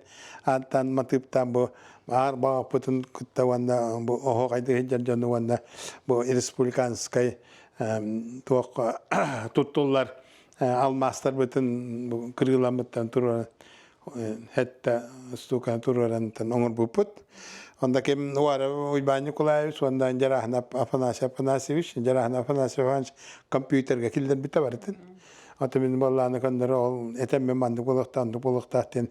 ааттаан матыыптаан бу аар баҕаппытын кытта уонна бу оһуохайдыы сылдьар дьону уонна бу республиканскай туох туттуллар алмаастарбытын кырыыламмыттан туруоран хэтта стуканы туруорантан оҥорбуппут. Онда ким Уара Уйбаан Николаевич уонна Дьараһына Афанасий Афанасьевич, Дьараһына Афанасий Иванович компьютерга киллэрбитэ барытын. Ото мин буоллааны көннөрү ол этэн мен маннык буолуохтаах, оннук буолуохтаах диэн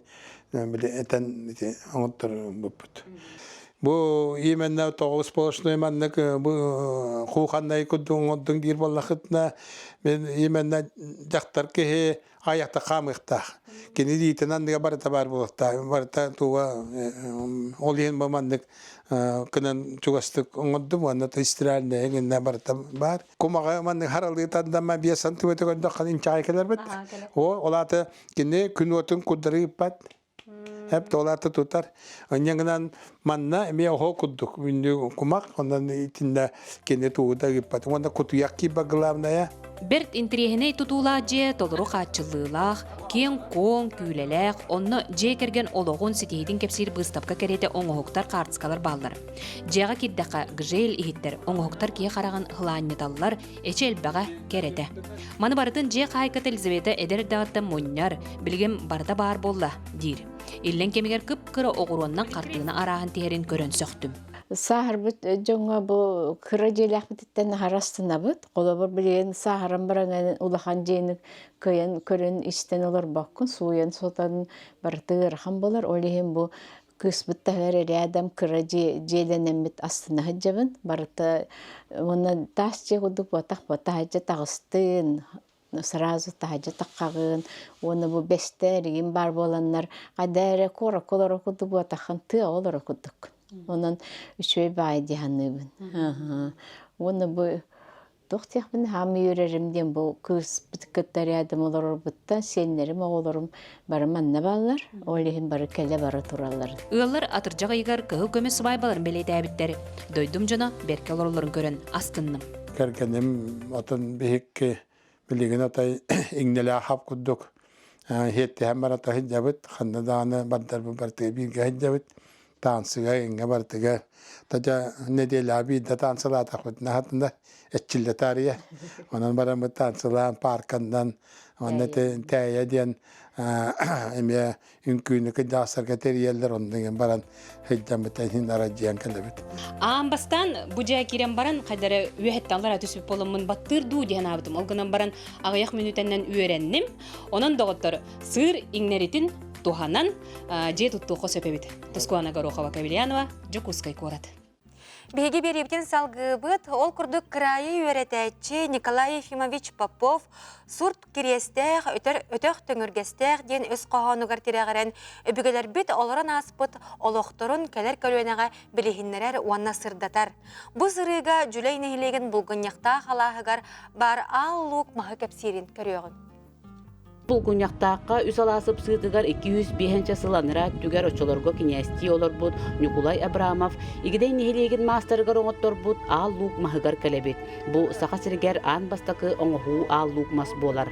били этэн ити оҥотторбуппут. Бу именно тоҕус сплошной маннык бу кухоннай курдук оҥордуҥ диир буоллахытына мен именно дьахтар киһи айахта хаамыахтаах. Кини илиитин анныга барыта баар буолуохтаах. Барыта туга ол иһин бу маннык кынан чугастык оҥордум уонна стиральная гиннэ барыта баар. Кумаҕы маннык харалыы тардама 5 сантиметр көрдөххө инчэҕэй кэлэрбит. О, ол аата кини күн уотун курдары ыыппат. Эп туолаата тутар. Онньа гынан манна эмиэ оһо курдук үннү кумах, онон итиннэ кини тугу да ыыппат. Уонна кутуйах киирбэт главное. Бэрт интэриэһинэй тутуулаах дьиэ толору хааччыллыылаах, Киэҥ-куоҥ, күүлэлээх, онно дьиэ кэргэн олоҕун ситиһиитин кэпсиир быыстапка кэриэтэ оҥоһуктар, хаартыскалар бааллар. Дьиэҕэ киирдэххэ, гжель иһиттэр, оҥоһуктар киһи хараҕын һылаанньыталлар, эчи элбэҕэ, кэрэтэ. Маны барытын дьиэ хаһаайката Елизавета эдэр эрдэҕиттэн мунньар, билигин барыта баар буолла, диир. Иллэҥ кэмигэр кып-кыра оҕуруоннан хартыына арааһын тиһэрин көрөн сөхтүм. Сааһырбыт дьоҥҥо бу кыра дьиэлээхпититтэн аһара астынабыт. Холобур, билигин сааһыран баран улахан дьиэни кыайан көрөн-истэн олорбоккун, сууйан-сотон барыта ыарахан буолар. Ол иһин бу кыыспыт таһыгар эрээдэм кыра дьиэлэнэммит астына сылдьабын. Барыта уонна таас дьиэ курдук буотах таһырдьа таҕыстын, сразу таһырдьа таххаҕын уонна бу бэстэр игин баар буоланнар хайда эрэ куоракка олоро курдук буотаххын тыа олоро курдуккун. Онон үчүгэй баай дии саныыбын. Уонна бу туох диэхпин хаам үөрэрим диэн бу кыыспыт кытта рядом олорорбуттан сиэннэрим оҕолорум бары манна бааллар. Ол иһин бары кэлэ-бара тураллар. Ыаллар атырдьах ыйыгар кыһыл көмүс сыбаайбаларын бэлиэтээбиттэр. Дойдум дьоно бэркэ олороллорун көрөн астынным. Кэргэним атын биһикки билигин атай иҥнэлээх хап курдук иһиэттиһэн барата сылдьабыт. Ханна даҕаны бардарбыт барытыгар бииргэ сылдьабыт. Таансыга иҥҥэ барытыгар тадьа нэдиэлэҕэ биирдэ таансылаатахпытына хатында эччиллэ таарыйа. Онон бараммыт таансылаан паарканнан уонна тээйэ диэн эмиэ үҥкүүнү кырдьаҕастарга тэрийэллэр онно иҥэн баран сылдьаммыт иһин арадьыйан кэлэбит. Аан бастаан бу дьиэ киирэн баран хайдары үөһэттэн аллара түспүт буоламмын баттыыр дуу диэн аабытым. Ол гынан баран аҕыйах мүнүүтэннэн үөрэнним. Онон доҕоттор сыыр иҥнэритин туһанан дьиэ туттуохха сөп эбит. Тускуана Горохова Кавельянова, Дьокуускай куорат. Биһиги биэриибитин салгыыбыт. Ол курдук кыраайы үөрэтээччи Николай Ефимович Попов сурт кириэстээх, өтөр өтөх төҥүргэстээх диэн өс хоһоонугар тирэҕирэн өбүгэлэрбит олорон ааспыт олохторун кэлэр көлүөнэҕэ билиһиннэрэр уонна сырдатар. Бу сырыыга Дьүлэй нэһилиэгин Булгунньахтаах алааһыгар баар Аал Луук маһы кэпсиирин көрүөҕүҥ. Булгунньахтаахха үс алаас ыпсыытыгар 205 сыл анараа өттүгэр оччолорго кинээстии олорбут Ньукулай Абрамов Игидэй нэһилиэгин маастарыгар оҥотторбут Аал Луук маһыгар кэлэбит. Бу Саха сиригэр аан бастакы оҥоһуу Аал Луук мас буолар.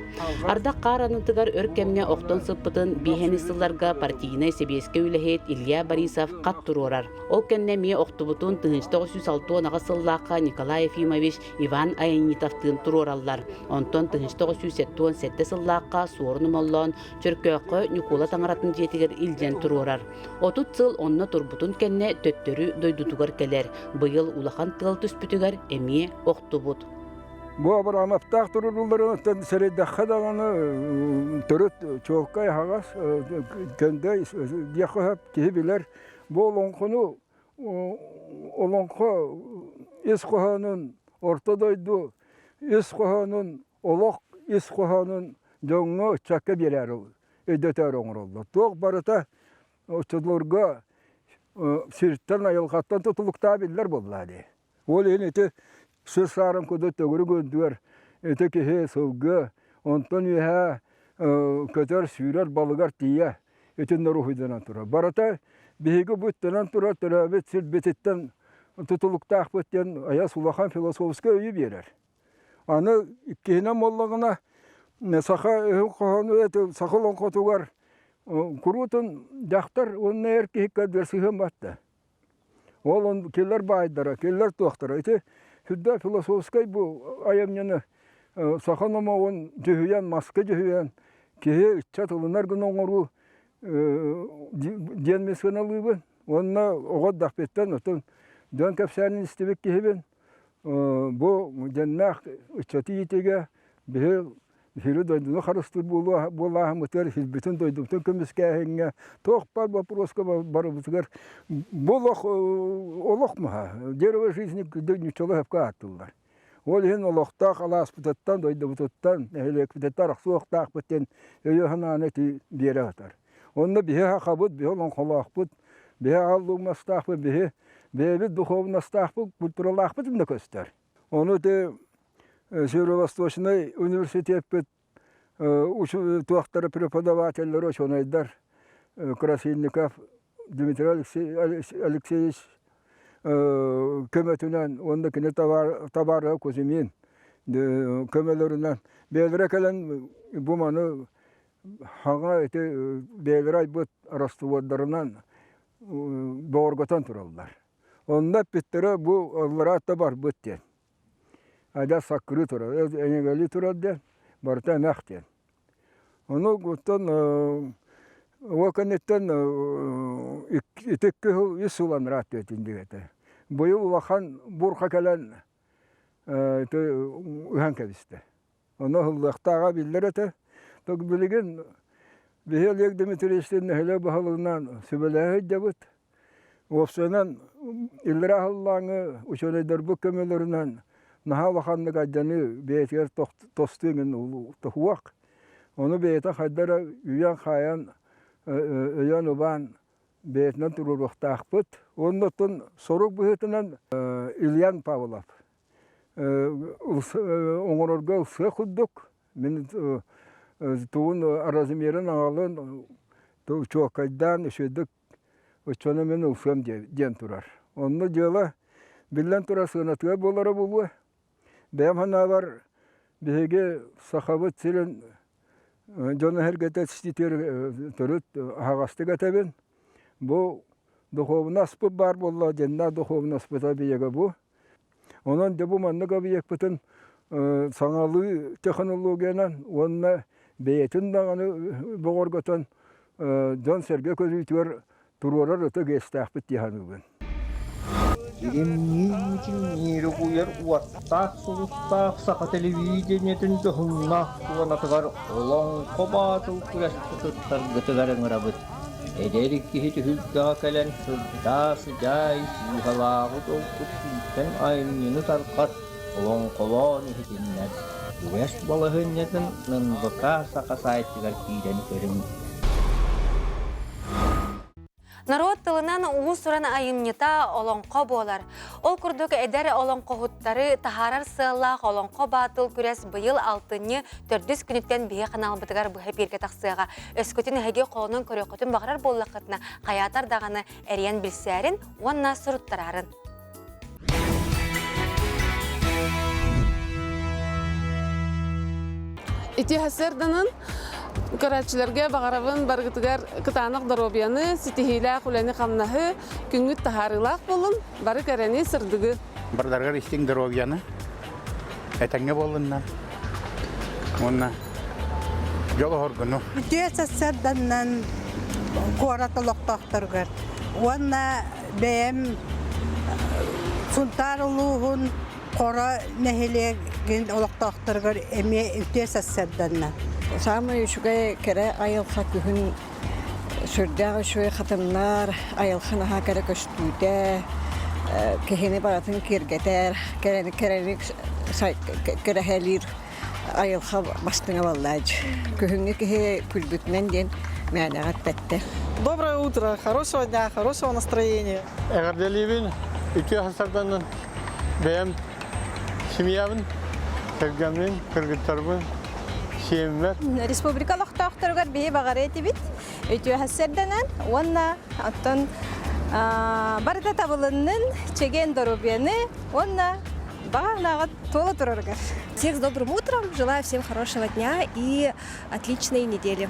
Ардах хаар аннытыгар өр кэмҥэ охтон сыппытын биэһэни сылларга партийнай сэбиэскэй үлэһит Илья Борисов хат туруорар. Ол кэннэ эмиэ охтубутун 1968 сыллаахха Николай Ефимович Иван Аянитовтыын туруораллар. Онтон 1977 сыллаахха Суорун Омоллоон Чөркөөххө Ньукуола таҥаратын дьиэтигэр илдьэн туруорар. 30 сыл онно турбутун кэннэ төттөрү дойдутугар кэлэр. Быйыл улахан тыал түспүтүгэр эмиэ охтубут. Бу Абрамовтаах туруорулларыттан сэрэйдэххэ даҕаны төрүт чуолкай аһаҕас көндөй диэххэ сөп киһи билэр. Бу олоҥхону олоҥхо ис хоһоонун орто дойду ис хоһоонун олох ис хоһоонун дьоҥҥо ыччакка биэрээри өйдөтөөрү оҥороллор. Туох барыта оччолорго сиртэн айылҕаттан тутулуктаах биллэр буоллаа дии. Ол иһин ити сир саарын курдук төгүрүк үрдүгэр ити киһи сылгы, онтон үөһээ көтөр, сүүрэр балыгар тиийэ итиннэ уруһуйданан турар. Барыта биһиги бу үттэнэн турар төрөөбүт сирбититтэн тутулуктаахпыт диэн айас улахан философскай өйү биэрэр. Аны иккиһинэн буоллаҕына саха өһүн хоһоону саха олоҥхотугар куруутун дьахтар уонна эр киһи көрдүөр сыһыан батта. Ол он кинилэр баайдара, кинилэр туохтара. Ити сүрдээх философскай бу айымньыны саха номоҕун дьүһүйэн, маска дьүһүйэн киһи ыччат ылынар гына оҥоруу диэн мин сыаналыыбын. Уонна оҕо эрдэхпиттэн отон дьон кэпсээнин истибит киһибин. Бу дьэннээх ыччаты иитиигэ биһи Сири дойдуну харыстыыр буолааһыммытыгар, сирбитин дойдубутун көмүскээһиҥҥэ туох баар боппуруоска барыбытыгар бу олох олох маһа дерево жизни ньуччалыы сөпкө ааттыыллар. Ол иһин олохтоох алааспытыттан, дойдубутуттан, нэһилиэкпититтэн арахсыахтаахпыт диэн өйү-санааны ити биэрэ сытар. Онно биһи сахабыт, биһи олоҥхолоохпут, биһи аал луҥнастаахпыт, биһи бэйэбит духуобунастаахпыт, культуралаахпыт иннэ көстөр. Ону ити Северо-Восточнай университеппит туохтара преподавателлэр, учуонайдар Красильников Дмитрий Алексеевич көмөтүнэн уонна кини табаарыһа Кузьмин көмөлөрүнэн бэйэлэрэ кэлэн бу маны Хаҥа ити бэйэлэрэ айбыт раствордарынан бөҕөргөтөн тураллар. Онно эппиттэрэ бу аллараатта барбыт диэн. Адьас саккырыы турар, эҥэгэлии турар диэн, барыта эмэх диэн. Ону оттон ол кэнниттэн ити икки сыл, үс сыл анараа өттүгэр этэ. Быйыл улахан бурха кэлэн ыһан кэбистэ. Ону ыһыллыахтааҕа биллэр этэ. Билигин биһи Олег Дмитриевичтыын нэһилиэк баһылыгынан сүбэлэһэ сылдьабыт. Уопсайынан, иллэрээ сыллааҥы учуонайдарбыт көмөлөрүнэн наһаа улаханнык алдьаныы бэйэтигэр тостуу иҥин тоһуох. Ону бэйэтэ хайда эрэ үйэн-хаайан, өйөөн-убаан бэйэтинэн туруоруохтаахпыт. Уонна оттон сорук быһыытынан Ильян Павлов оҥорорго ылсыах курдук. Мин тугун размерын аҕалан чуолкайдаан үчүгэйдик оччону мин ылсыам диэн турар. Онно дьыала биллэн турар сыанатыгар буолара буолуо. Бэйэм санаабар биһиги Сахабыт сирин дьоно-сэргэтэ ситиитигэр төрүт аһаҕастык этэбин. Бу духуобунаспыт баар буолла дьэннээх духуобунаспыта биһиэхэ бу. Онон дьэ бу маннык объекпытын саҥалыы технологиянан уонна бэйэтин даҕаны бөҕөргөтөн дьон-сэргэ көрүүтүгэр туруорар ытык иэстээхпит дии саныыбын. Илимниир-мичиҥниир угуйар уоттаах сулустаах саха телевидениетин дьоһуннаах туонатыгар Олоҥхо Баатыл күрэскэ кыттаргытыгар ыҥырабыт. Эдэр киһи түһүлгэҕэ кэлэн сырдаа, сыдьаай, сыыһалааҕы долгут күүттэн айымньыны тарҕат, олоҥхолоон иһитиннэр. Күрэс балаһыанньатын ННВК Саха сайтыгар киирэн көрүҥ. Норуот тылынан уус-уран айымньыта олоҥхо буолар. Ол курдук эдэр олоҥхоһуттары таһаарар сыаллаах Олоҥхо Баатыл күрэс быйыл алтынньы төрдүс күнүттэн биһи ханаалбытыгар быһа эпииргэ тахсыаҕа. Өскөтүн эһиги холонон көрүөххүтүн баҕарар буоллаххытына, хайаатар даҕаны эрийэн билсээрин уонна суруттараарын. Ити сарсыарданан көрөөччүлэргэ баҕарабын барыгытыгар кытаанах доруобуйаны, ситиһиилээх үлэни-хамнаһы, күҥҥүт таһаарыылаах буолун, бары кэрэни, сырдыгы. Барыларыгар истиҥ доруобуйаны, этэҥҥэ буоллуннар уонна дьол оһоргуну. Үтүө сарсыарданан куорат олохтоохторугар уонна бэйэм Сунтаар улууһун Хоро нэһилиэгин олохтоохторугар эмиэ үтүө сарсыарданна. Саамай үчүгэй кэрэ айылҕа күһүн сүрдээх үчүгэй хатымнар, айылҕа наһаа кэрэ көстүүтэ, киһини барытын киэргэтэр, кэрэни кэрэни кэрэһэлиир айылҕа бастыҥа буоллаадь. Күһүҥҥү киһи күлбүтүнэн диэн мээнэҕэ эппэттэр. Доброе утро, хорошего дня, хорошего настроения. Эҕэрдэлиибин үтүө сарсыарданан бэйэм семьябын, кэргэммин, кыргыттарбын, сиэммэр. Республика олохтоохторугар биһи баҕарыа этибит үтүө сарсыарданан уонна оттон барыта табылыннын, чэгиэн доруобуйаны уонна баҕа туола турарыгар. Всех с добрым утром, желаю всем хорошего дня и отличной недели.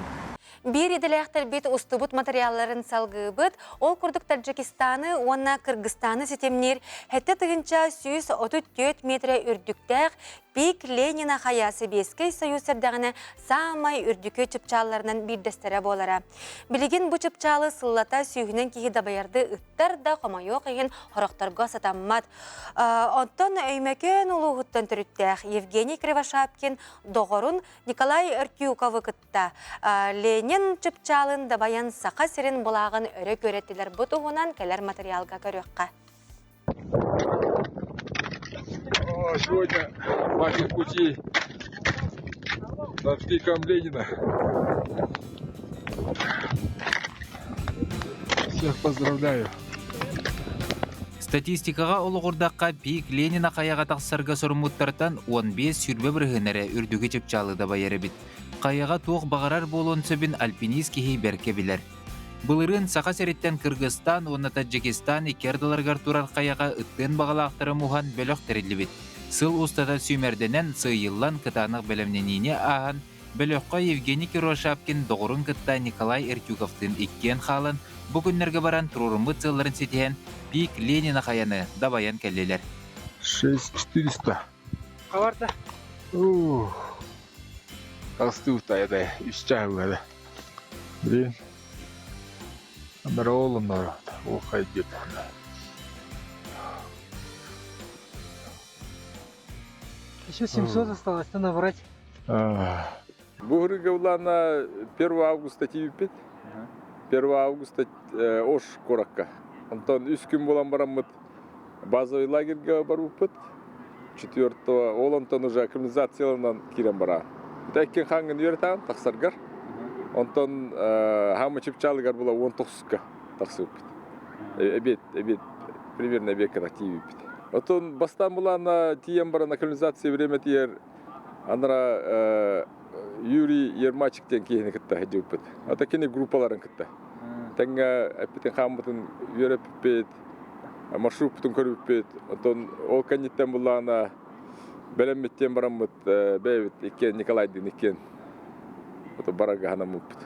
Биир идэлээхтэрбит устубут материалларын салгыыбыт, ол курдук Таджикистаны уонна Кыргызстаны ситимниир 7134 метрэ үрдүктээх Пик Ленина хайа Сэбиэскэй Союз эрдэҕинэ саамай үрдүкү чыпчаалларынан биирдэстэрэ буолара. Билигин бу чыпчаалы сыллата сүүһүнэн киһи дабайарды ыттар да хомойуох иһин хорохторго сатаммат. Оттон Өймөкөөн улууһуттан төрүттээх Евгений Кривошапкин доҕорун Николай Артюковы кытта Ленин чыпчаалын дабайан Саха сирин былааҕын өрө күөрэттилэр. Бу туһунан кэлэр материалга көрүөххэ. Сегодня ваших пути над пиком Ленина. Всех поздравляю. Статистикаҕа олоҕурдахха, Пик Ленина хайаҕа тахсарга соруммуттартан 15 сүүрбэ бырыһыан эрэ үрдүгү чыпчаалы дабайар эбит. Хайаҕа туох баҕарар буолуон сөбүн альпинист киһи бэркэ билэр. Былырыын Саха сириттэн Кыргызстан уонна Таджикистан икки ардыларыгар турар хайаҕа ыттыан баҕалаахтары муһан бөлөх тэриллибит. Сыл устата сүүмэрдэнэн, сыыйыллан кытаанах бэлэмнэниини ааһан, Бөлөххө Евгений Кирошапкин доҕорун кытта Николай Эртюковтыын иккиэн хаалан, бу күннэргэ баран туруоруммут сыалларын ситиһэн, Пик Ленина хайаны дабайан кэллилэр. 6400. Хабарда. Ух. Астыбыта это үс чаһы Блин. Народ народ. Ох, хайдет. Еще 700 осталось, то набрать. Бу ырыгавлана 1 августа тиийбиппит. 1 августа Ош куоракка. Онтон үс күн буолан бараммыт базовый лагерьга барбыппыт. Четвертого, ол онтон уже акклиматизацияланан киирэн бараан. Иккин хаҥҥын үөрэтаан тахсаргар. Онтон хаама чыпчаалыгар була 19-ка тахсыбыппыт. Эбиэт, эбиэт, примерно эбиэккэ тиийбиппит. Отон бастаан булаана тиийэн баран акклиматизация время тиийэр анара Юрий Ермачик диэн киһини кытта сылдьыбыппыт. Ата кини группаларын кытта. Тэҥҥэ эппитин хааммытын үөрэппиппит, маршруппутун көрбүппүт. Онтон ол кэнниттэн буллаҕына бэлэммиттиэн бараммыт бэйэбит иккиэн Николайдыын иккиэн барарга санаммыппыт.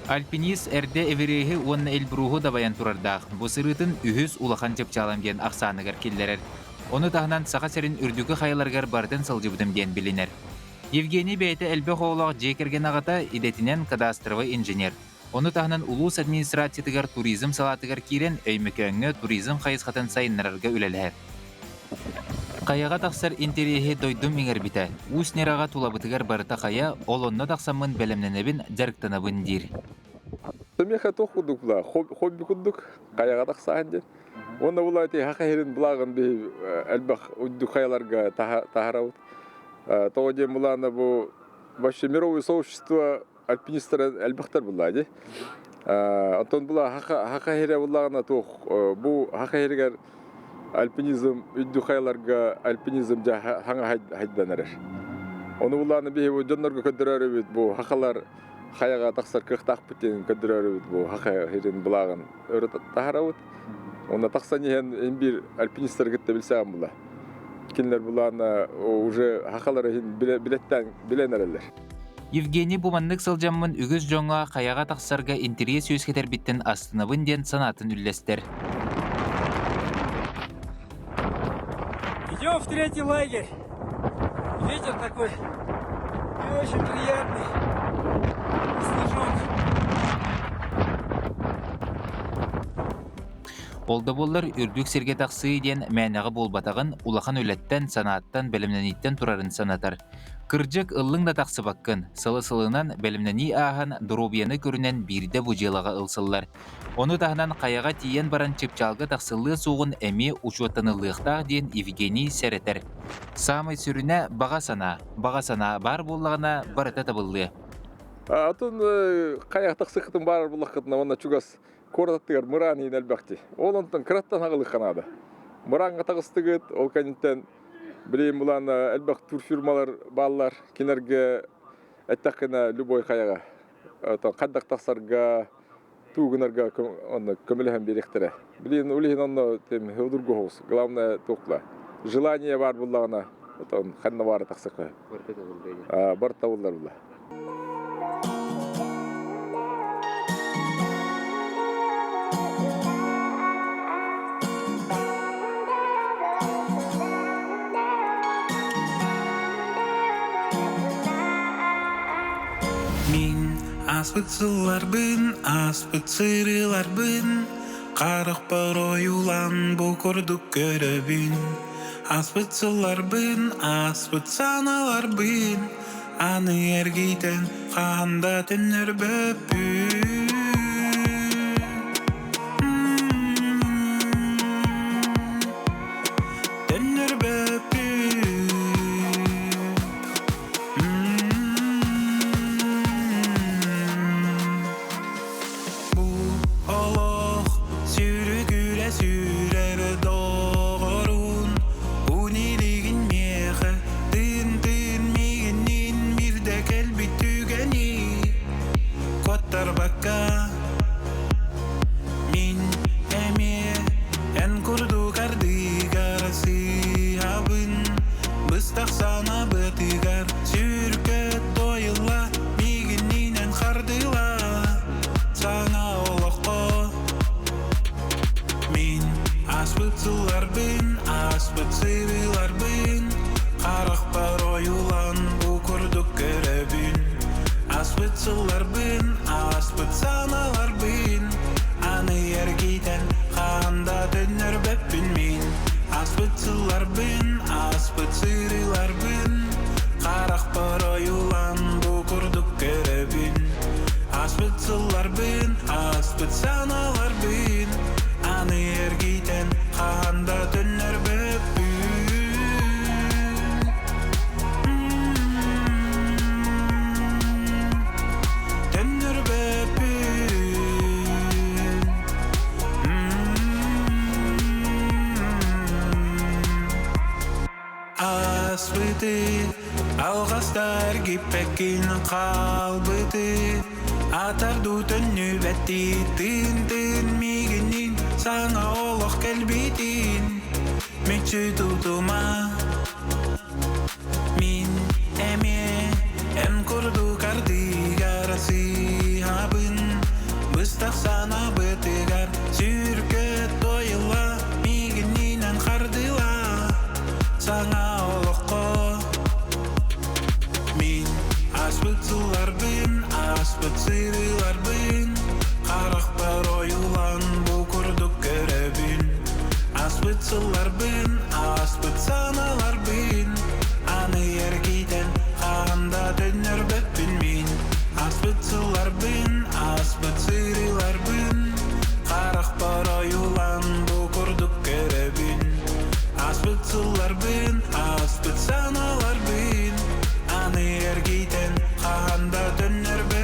Альпинист эрдэ Эвереһи уонна Эльбруһу дабайан турардаах. Бу сырыытын үһүс улахан чыпчаалам диэн ахсааныгар киллэрэр. Ону таһынан Саха сирин үрдүкү хайаларыгар барытын сылдьыбытым диэн билинэр. Евгений бэйэтэ элбэх оҕолоох дьиэ кэргэн аҕата, идэтинэн кадастровай инженер. Ону таһынан улуус администрациятыгар туризм салаатыгар киирэн Өймөкөөҥҥө туризм хайысхатын сайыннарарга үлэлэһэр. Хайаҕа тахсар интэриэһи дойдум иҥэрбитэ. Уус Нераҕа тулабытыгар барыта хайа, ол онно тахсаммын бэлэмнэнэбин, дьарыктанабын диир. Миэхэ туох курдук була, хобби курдук хайаҕа тахсаһын диэн. Уонна була ити хаха иһирин былааҕын биһи элбэх үрдүк хайаларга таһарабыт. Тоҕо диэн булаана бу вообще мировое сообщество альпинистар элбэхтэр булла дии. Оттон була хаха иһирэ буллаҕына туох бу хаха иһиригэр альпинизм үрдүк хайаларга альпинизм дьа хаҥа хайдан эрэр. Ону булааны биһи бу дьоннорго көрдөрөр бу хахалар хайаҕа тахсар кыахтаахпыт диэн көрдөрөр бу хаха иһирин былааҕын өрө таһарабыт. Онно тахсан иһэн эн биир альпинистары кытта билсэҕин була. Кинилэр булаана уже хахалар иһин билеттэн билэн эрэллэр. Евгений бу маннык сылдьаммын үгүс дьоҥҥо хайаҕа тахсарга интэриэс үөскэтэрбиттэн астынабын диэн санаатын үллэстэр. Идем в третий лагерь. Ветер такой не очень приятный. Снежок. Ол да буоллар үрдүк сиргэ тахсыы диэн мээнэҕэ буолбатаҕын, улахан үлэттэн, санааттан, бэлэмнэнииттэн турарын санатар. Кырдьык, ыллыҥ да тахсыбаккын, сылы-сылынан бэлэмнэнии ааһан, доруобуйаны көрүнэн биирдэ бу дьыалаҕа ылсыллар. Ону таһынан хайаҕа тиийэн баран чыпчаалга тахсыллыа суоҕун эмиэ учуоттаныллыахтаах диэн Евгений сэрэтэр. Саамай сүрүнэ баҕа санаа. Баҕа санаа баар буоллаҕына барыта табыллыа. Атын хайах тахсыаххытын баарар буллаххытына уонна чугас куорат аттыгар мыраан иһин элбэхти. Ол онтон кыраттан аҕылыахха наада. Мырааҥҥа таҕыстыгыт, ол кэнниттэн билигин булан элбэх турфирмалар бааллар. Кинилэргэ эттэххинэ любой хайаҕа хайдах тахсарга, туу гынарга онно көмөлөһөн биэриэхтэрэ. Билигин ол иһин онно удургуһуус. Главное туохла. Желание баар буллаҕына, отон ханна баара тахсыахха. Бар табыллар була. Мин ааспыт сылларбын, ааспыт сырыыларбын Харахпар ойуулаан бу курдук көрөбүн Ааспыт сылларбын, ааспыт санааларбын Аны эргитэн хаһан да төннөрбөппүн Төннөрбөппүн Бу олох сүрүкүрэ сүүрэр доҕорун Унилигин миэхэ тыын-тыын миигинниин биирдэ кэлбит түгэни Куоттарбакка. сана бытыгар Сүркө тойылла мигиннинен хардыла Саҥа олоххо Мин аспыт сылларбын, ааспыт сырыыларбын Харахпар ойуулан бу курдук көрөбүн Аспыт сылларбын, ааспыт санааларбын Аны эргитэн хаһан да төннөрбөппүн мин Аспыт сылларбын, ааспыт сырыыларбын Харахпар ойуулан бу курдук көрөбүн Ааспыт сылларбын, ааспыт санааларбын Аны эргитэн хаһан да төннөрбөппүн Төннөрбөппүн Ааспыты алҕастар гиппэккин хаалбыты Атардуу төннүбэттии тыын-тыын миигинниин Саҥа олох кэлбитин Мүччү тутума Мин эмиэ эн курдук ардыгар сыыһабын Быстах санаабытыгар сүркө тойула Миигиннинэн хардыла Саҥа олоххо Мин ааспыт сылларбын, ааспыт сырыыларбын Харахпар ойуулан бу курдук көрөбүн Ааспыт сылларбын, ааспыт санааларбын Аны эргитэн хаһан да төннөрбөппүн мин Ааспыт сылларбын, ааспыт сырыыларбын Харахпар ойуулан бу курдук көрөбүн Ааспыт сылларбын, ааспыт санааларбын Аны эргитэн хаһан да төннөрбөппүн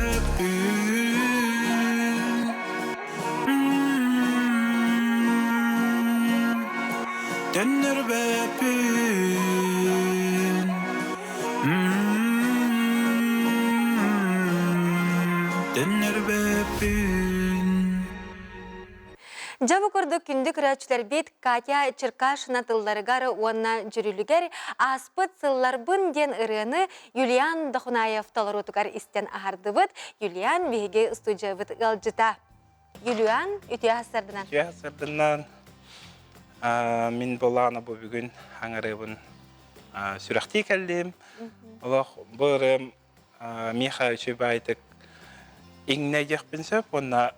Төннөрбөппүн Төннөрбөппүн Дьэ бу курдук күндү көрөөччүлэрбит Катя Черкашина тылларыгар уонна дьүрүлүгэр «Ааспыт сылларбын» диэн ырыаны Юлиан Дохунаев толоруутугар истэн аһардыбыт. Юлиан биһиги студиябыт ыалдьыта. Юлиан, үтүө сарсыарданан. Үтүө сарсыарданан. Мин болаана бу бүгүн аҥарыыбын сүрэхтии кэллим. Олох бу ырыам миэхэ үчүгэй баайтык иҥнэ диэхпин сөп уонна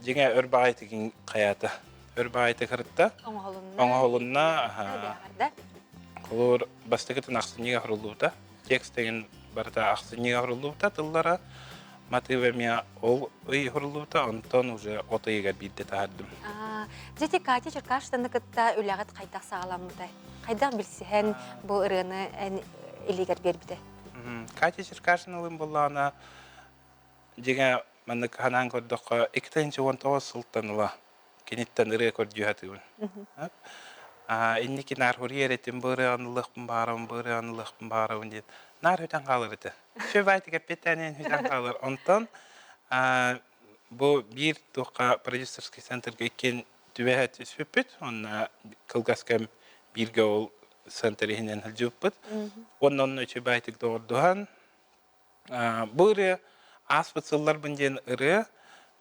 дьиҥэ өр баҕайытык хайаата өр баҕайытык ырытта оҥоһулунна холуур бастакытын ахсынньыга хоруллубута текст деген барыта ахсынньыга хоруллубута тыллара матыыба эмиэ ол ый хоруллубута онтон уже от ыйыгар биирдэ таһардым Дьэ Катя Черкашинаны кытта үлэҕит хайдах саҕаламмытай? Хайдах билсиһэн бу ырыаны эн илиигэр биэрбитэ? Катя Черкашиналыын буоллаҕына дьиҥэ маннык санаан көрдөххө 2019 сылтан ыла киниттэн ырыа көрдүү сатыыбын. Инники наар хуруйар этим бу ырыаны ылыахпын баҕарабын, бу ырыаны ылыахпын баҕарабын диэн наар хүтэн хаалар этэ. Үчүгэй эппиэттээнин хүтэн хаалар. Онтон бу биир туохха продюсерский центрга иккиэн түбэһэ түспүппүт. Онно кылгас кэм бииргэ ол центр иһинэн сылдьыбыппыт. Уонна онно үчүгэй доҕордуһан Бу ырыа ааспыт сылларбын диэн ырыа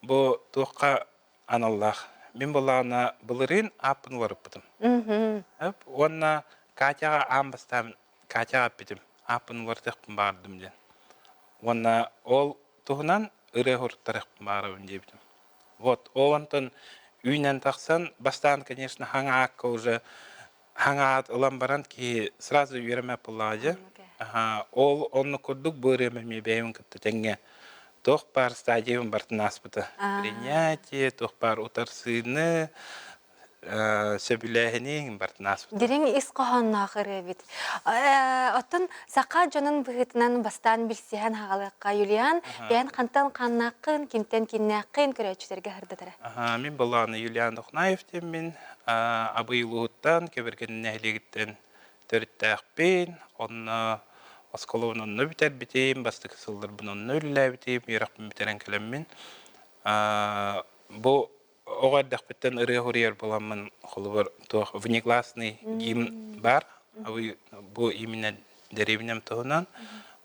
бу туохха аналлаах. Мин былаана былырыын ааппын уларыппытым. Уонна Катяҕа аан бастаан Катяҕа эппитим ааппын уларытыахпын баҕардым диэн. Уонна ол туһунан ырыа суруттарыахпын баҕарабын диэбитим. Вот ол онтон үүнэн тахсан бастаан конечно хаҥа аакка уже хаҥаат ылан баран киһи сразу үөрэмэ буоллаҕа дьэ. Ол оннук курдук бу ырыам эмиэ бэйэбин кытта тэҥҥэ туох баар стадиябын барытын ааспыта. Принятие, туох баар утарсыыны, сөбүлээһини барытын ааспыта. Дириҥ ис хоһоонноох ырыа эбит. Оттон саха дьонун быһыытынан бастаан билсиһэн хаалыахха Юлиан, бэйэн хантан хааннааххын, кимтэн кииннээххин көрөөччүлэргэ сырдатара. Мин былааны Юлиан Дохнаев диэммин, Абый улууһуттан, Кэбэргэнэ нэһилиэгиттэн төрүттээхпин. Онно оскуолабын онно бүтэрбитим, бастакы сылларбын онно үлэлээбитим, үөрэхпин бүтэрэн кэлэммин. Бу оҕо эрдэхпиттэн ырыа суруйар буоламмын, холобур, туох внеклассный гимн баар. Бу именно дэриэбинэм туһунан.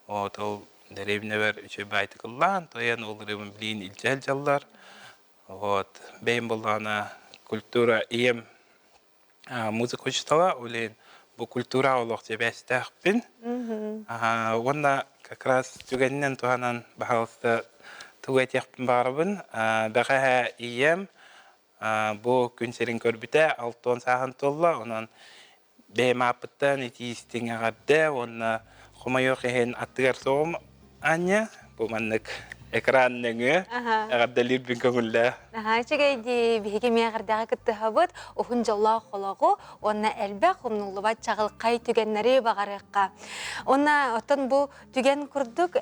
Вот ол дэриэбинэбэр үчүгэй баайтык ыллаан, тоойон ол ырыабын билигин илдьэ сылдьаллар. Вот бэйэм буоллаҕына культура ийэм музыка учуутала, ол иһин бу культура олох сибээстээхпин. Уонна как раз түгэнинэн туһанан баһаалыста тугу этиэхпин баҕарабын. Бэҕэһээ ийэм бу күн сирин көрбүтэ 60 сааһын туолла, онон бэйэм ааппыттан итии истиҥ эҕэрдэ уонна хомойуох иһин аттыгар суоҕум аанньа бу маннык экран нөҥүө эҕэрдэлиирбин көҥүллээ. Наһаа үчүгэй дии биһиги эмиэ эҕэрдэҕэ кыттыһабыт уһун дьоллоох олоҕу уонна элбэх умнуллубат чаҕылхай түгэннэри баҕарыахха. Уонна оттон бу түгэн курдук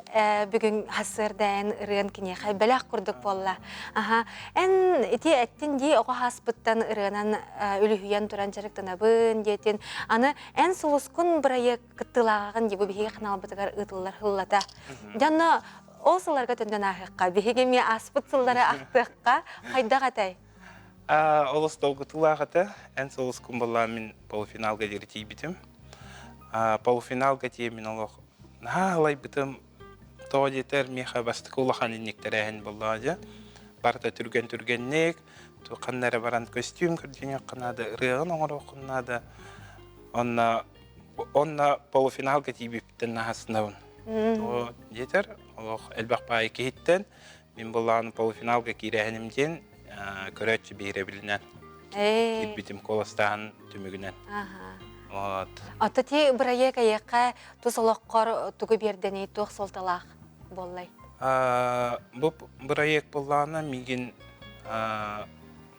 бүгүн сарсыарда эн ырыан киниэхэ бэлэх курдук буолла. Аха эн ити эттин дии оҕо ааспыттан ырыанан үлүһүйэн туран дьарыктанабын диэтин. Аны эн сулускун бырайыак кыттыылааҕын дии бу биһиги ханаалбытыгар ыытыллар сыллата. Дьонно ол сылларга төннөн ааһыахха, биһиги эмиэ ааспыт сыллары ахтыахха хайдах этэй? Олус долгутуулаах этэ. Эн сулускун буоллаҕа мин полуфиналга диэри тиийбитим. Полуфиналга тиийэн мин олох наһаа ылайбытым. Тоҕо диэтэр миэхэ бастакы улахан инник тэрээһин буоллаҕа дьэ. Барыта түргэн-түргэнник, ханна эрэ баран көстүүм көрдүнүөххэ наада, ырыаҕын оҥоруоххун наада. Онно онно полуфиналга тиийбиппиттэн наһаа Тоҕо диэтэр, олох элбэх баайы киһиттэн мин былаан полуфиналга киирээһиним диэн көрөөччү биһирэбилинэн киирбитим куоластааһын түмүгүнэн. Вот. Ата ти бырайыак эйиэхэ тус олоххор тугу биэрдэний, туох суолталаах буоллай? Бу бырайыак былаана миигин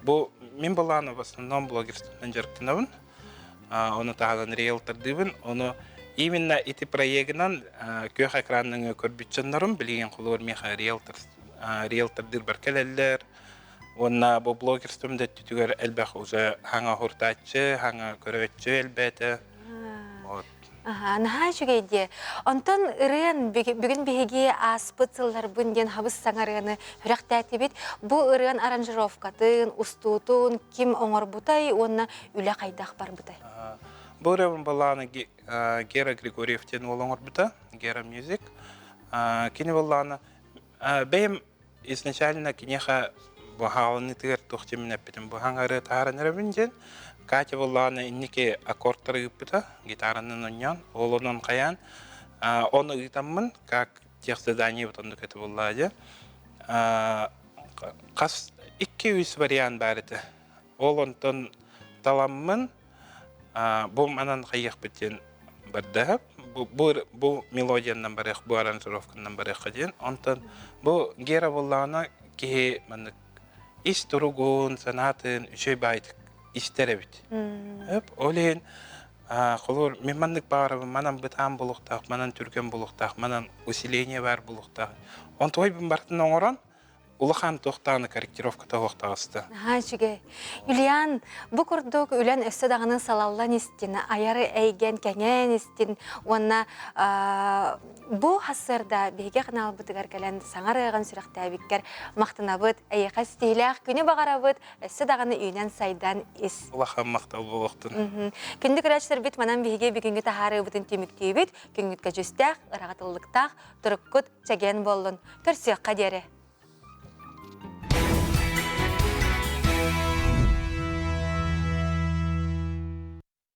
бу мин былаана в основном блогерствонан дьарыктанабын. Ону таһынан риэлтордыыбын. Ону именно ити проегынан күөх экранныҥы көрбүт дьоннорум билигин холобур миэхэ риэлтор риэлтордыырбар кэлэллэр. Уонна бу блогерством да өттүтүгэр элбэх уже хаҥа хуртааччы, хаҥа көрөөччү элбээтэ. Вот. Аха, наһаа үчүгэй дии. Онтон ырыан бүгүн биһиги ааспыт сылларбын диэн хабыс саҥа ырыаны сүрэхтээтибит. Бу ырыан аранжировкатын, устуутун ким оҥорбутай уонна үлэ хайдах барбытай? Бу ырыабын былааны Гера Григорьев диэн уол оҥорбута, Гера Music. Кини былааны бэйэм Изначально киниэхэ баһаалынытыгар туох дьимин эппитим быһаҥ ырыа таһааран эрэбин диэн Катя буоллаҕына инники аккордтары ыыппыта гитаранан оонньоон ол онон хайаан ону ыытаммын как тех задание вот оннук этэ буоллаҕа дьэ хас икки-үс вариант баар этэ ол онтон таламмын Бу манан хайыахпыт диэн барда бу, бу мелодиянан барыах, бу аранжировканан барыахха диэн. Онтон бу Гера буоллаҕына киһи маннык ис туругун, санаатын үчүгэй баайдык истэр эбит. Ол иһин холобур мин маннык баҕарабын, манан бытаан буолуохтаах, манан түргэн буолуохтаах, манан усиление баар буолуохтаах. Онтуойбун барытын оҥорон улахан туохтааны корректировката суох таҕыста. Наһаа үчүгэй. Юлиан, бу курдук үлэн өссө даҕаны салаллан истин, айар эйгэн кэҥээн истин уонна бу сарсыарда биһиги ханаалбытыгар кэлэн саҥа ырыаҕын сүрэхтээбиккэр махтанабыт, эйиэхэ ситиһиилээх күнү баҕарабыт, өссө даҕаны үүнэн-сайдан ис. Улахан махтал буолуохтун. Күндү көрөөччүлэрбит манан биһиги бүгүҥҥү таһаарыыбытын түмүктүүбүт. Күҥҥүт көдьүүстээх, ыраҕатыллыктаах, туруккут чэгиэн буоллун. Көрсүөххэ диэри.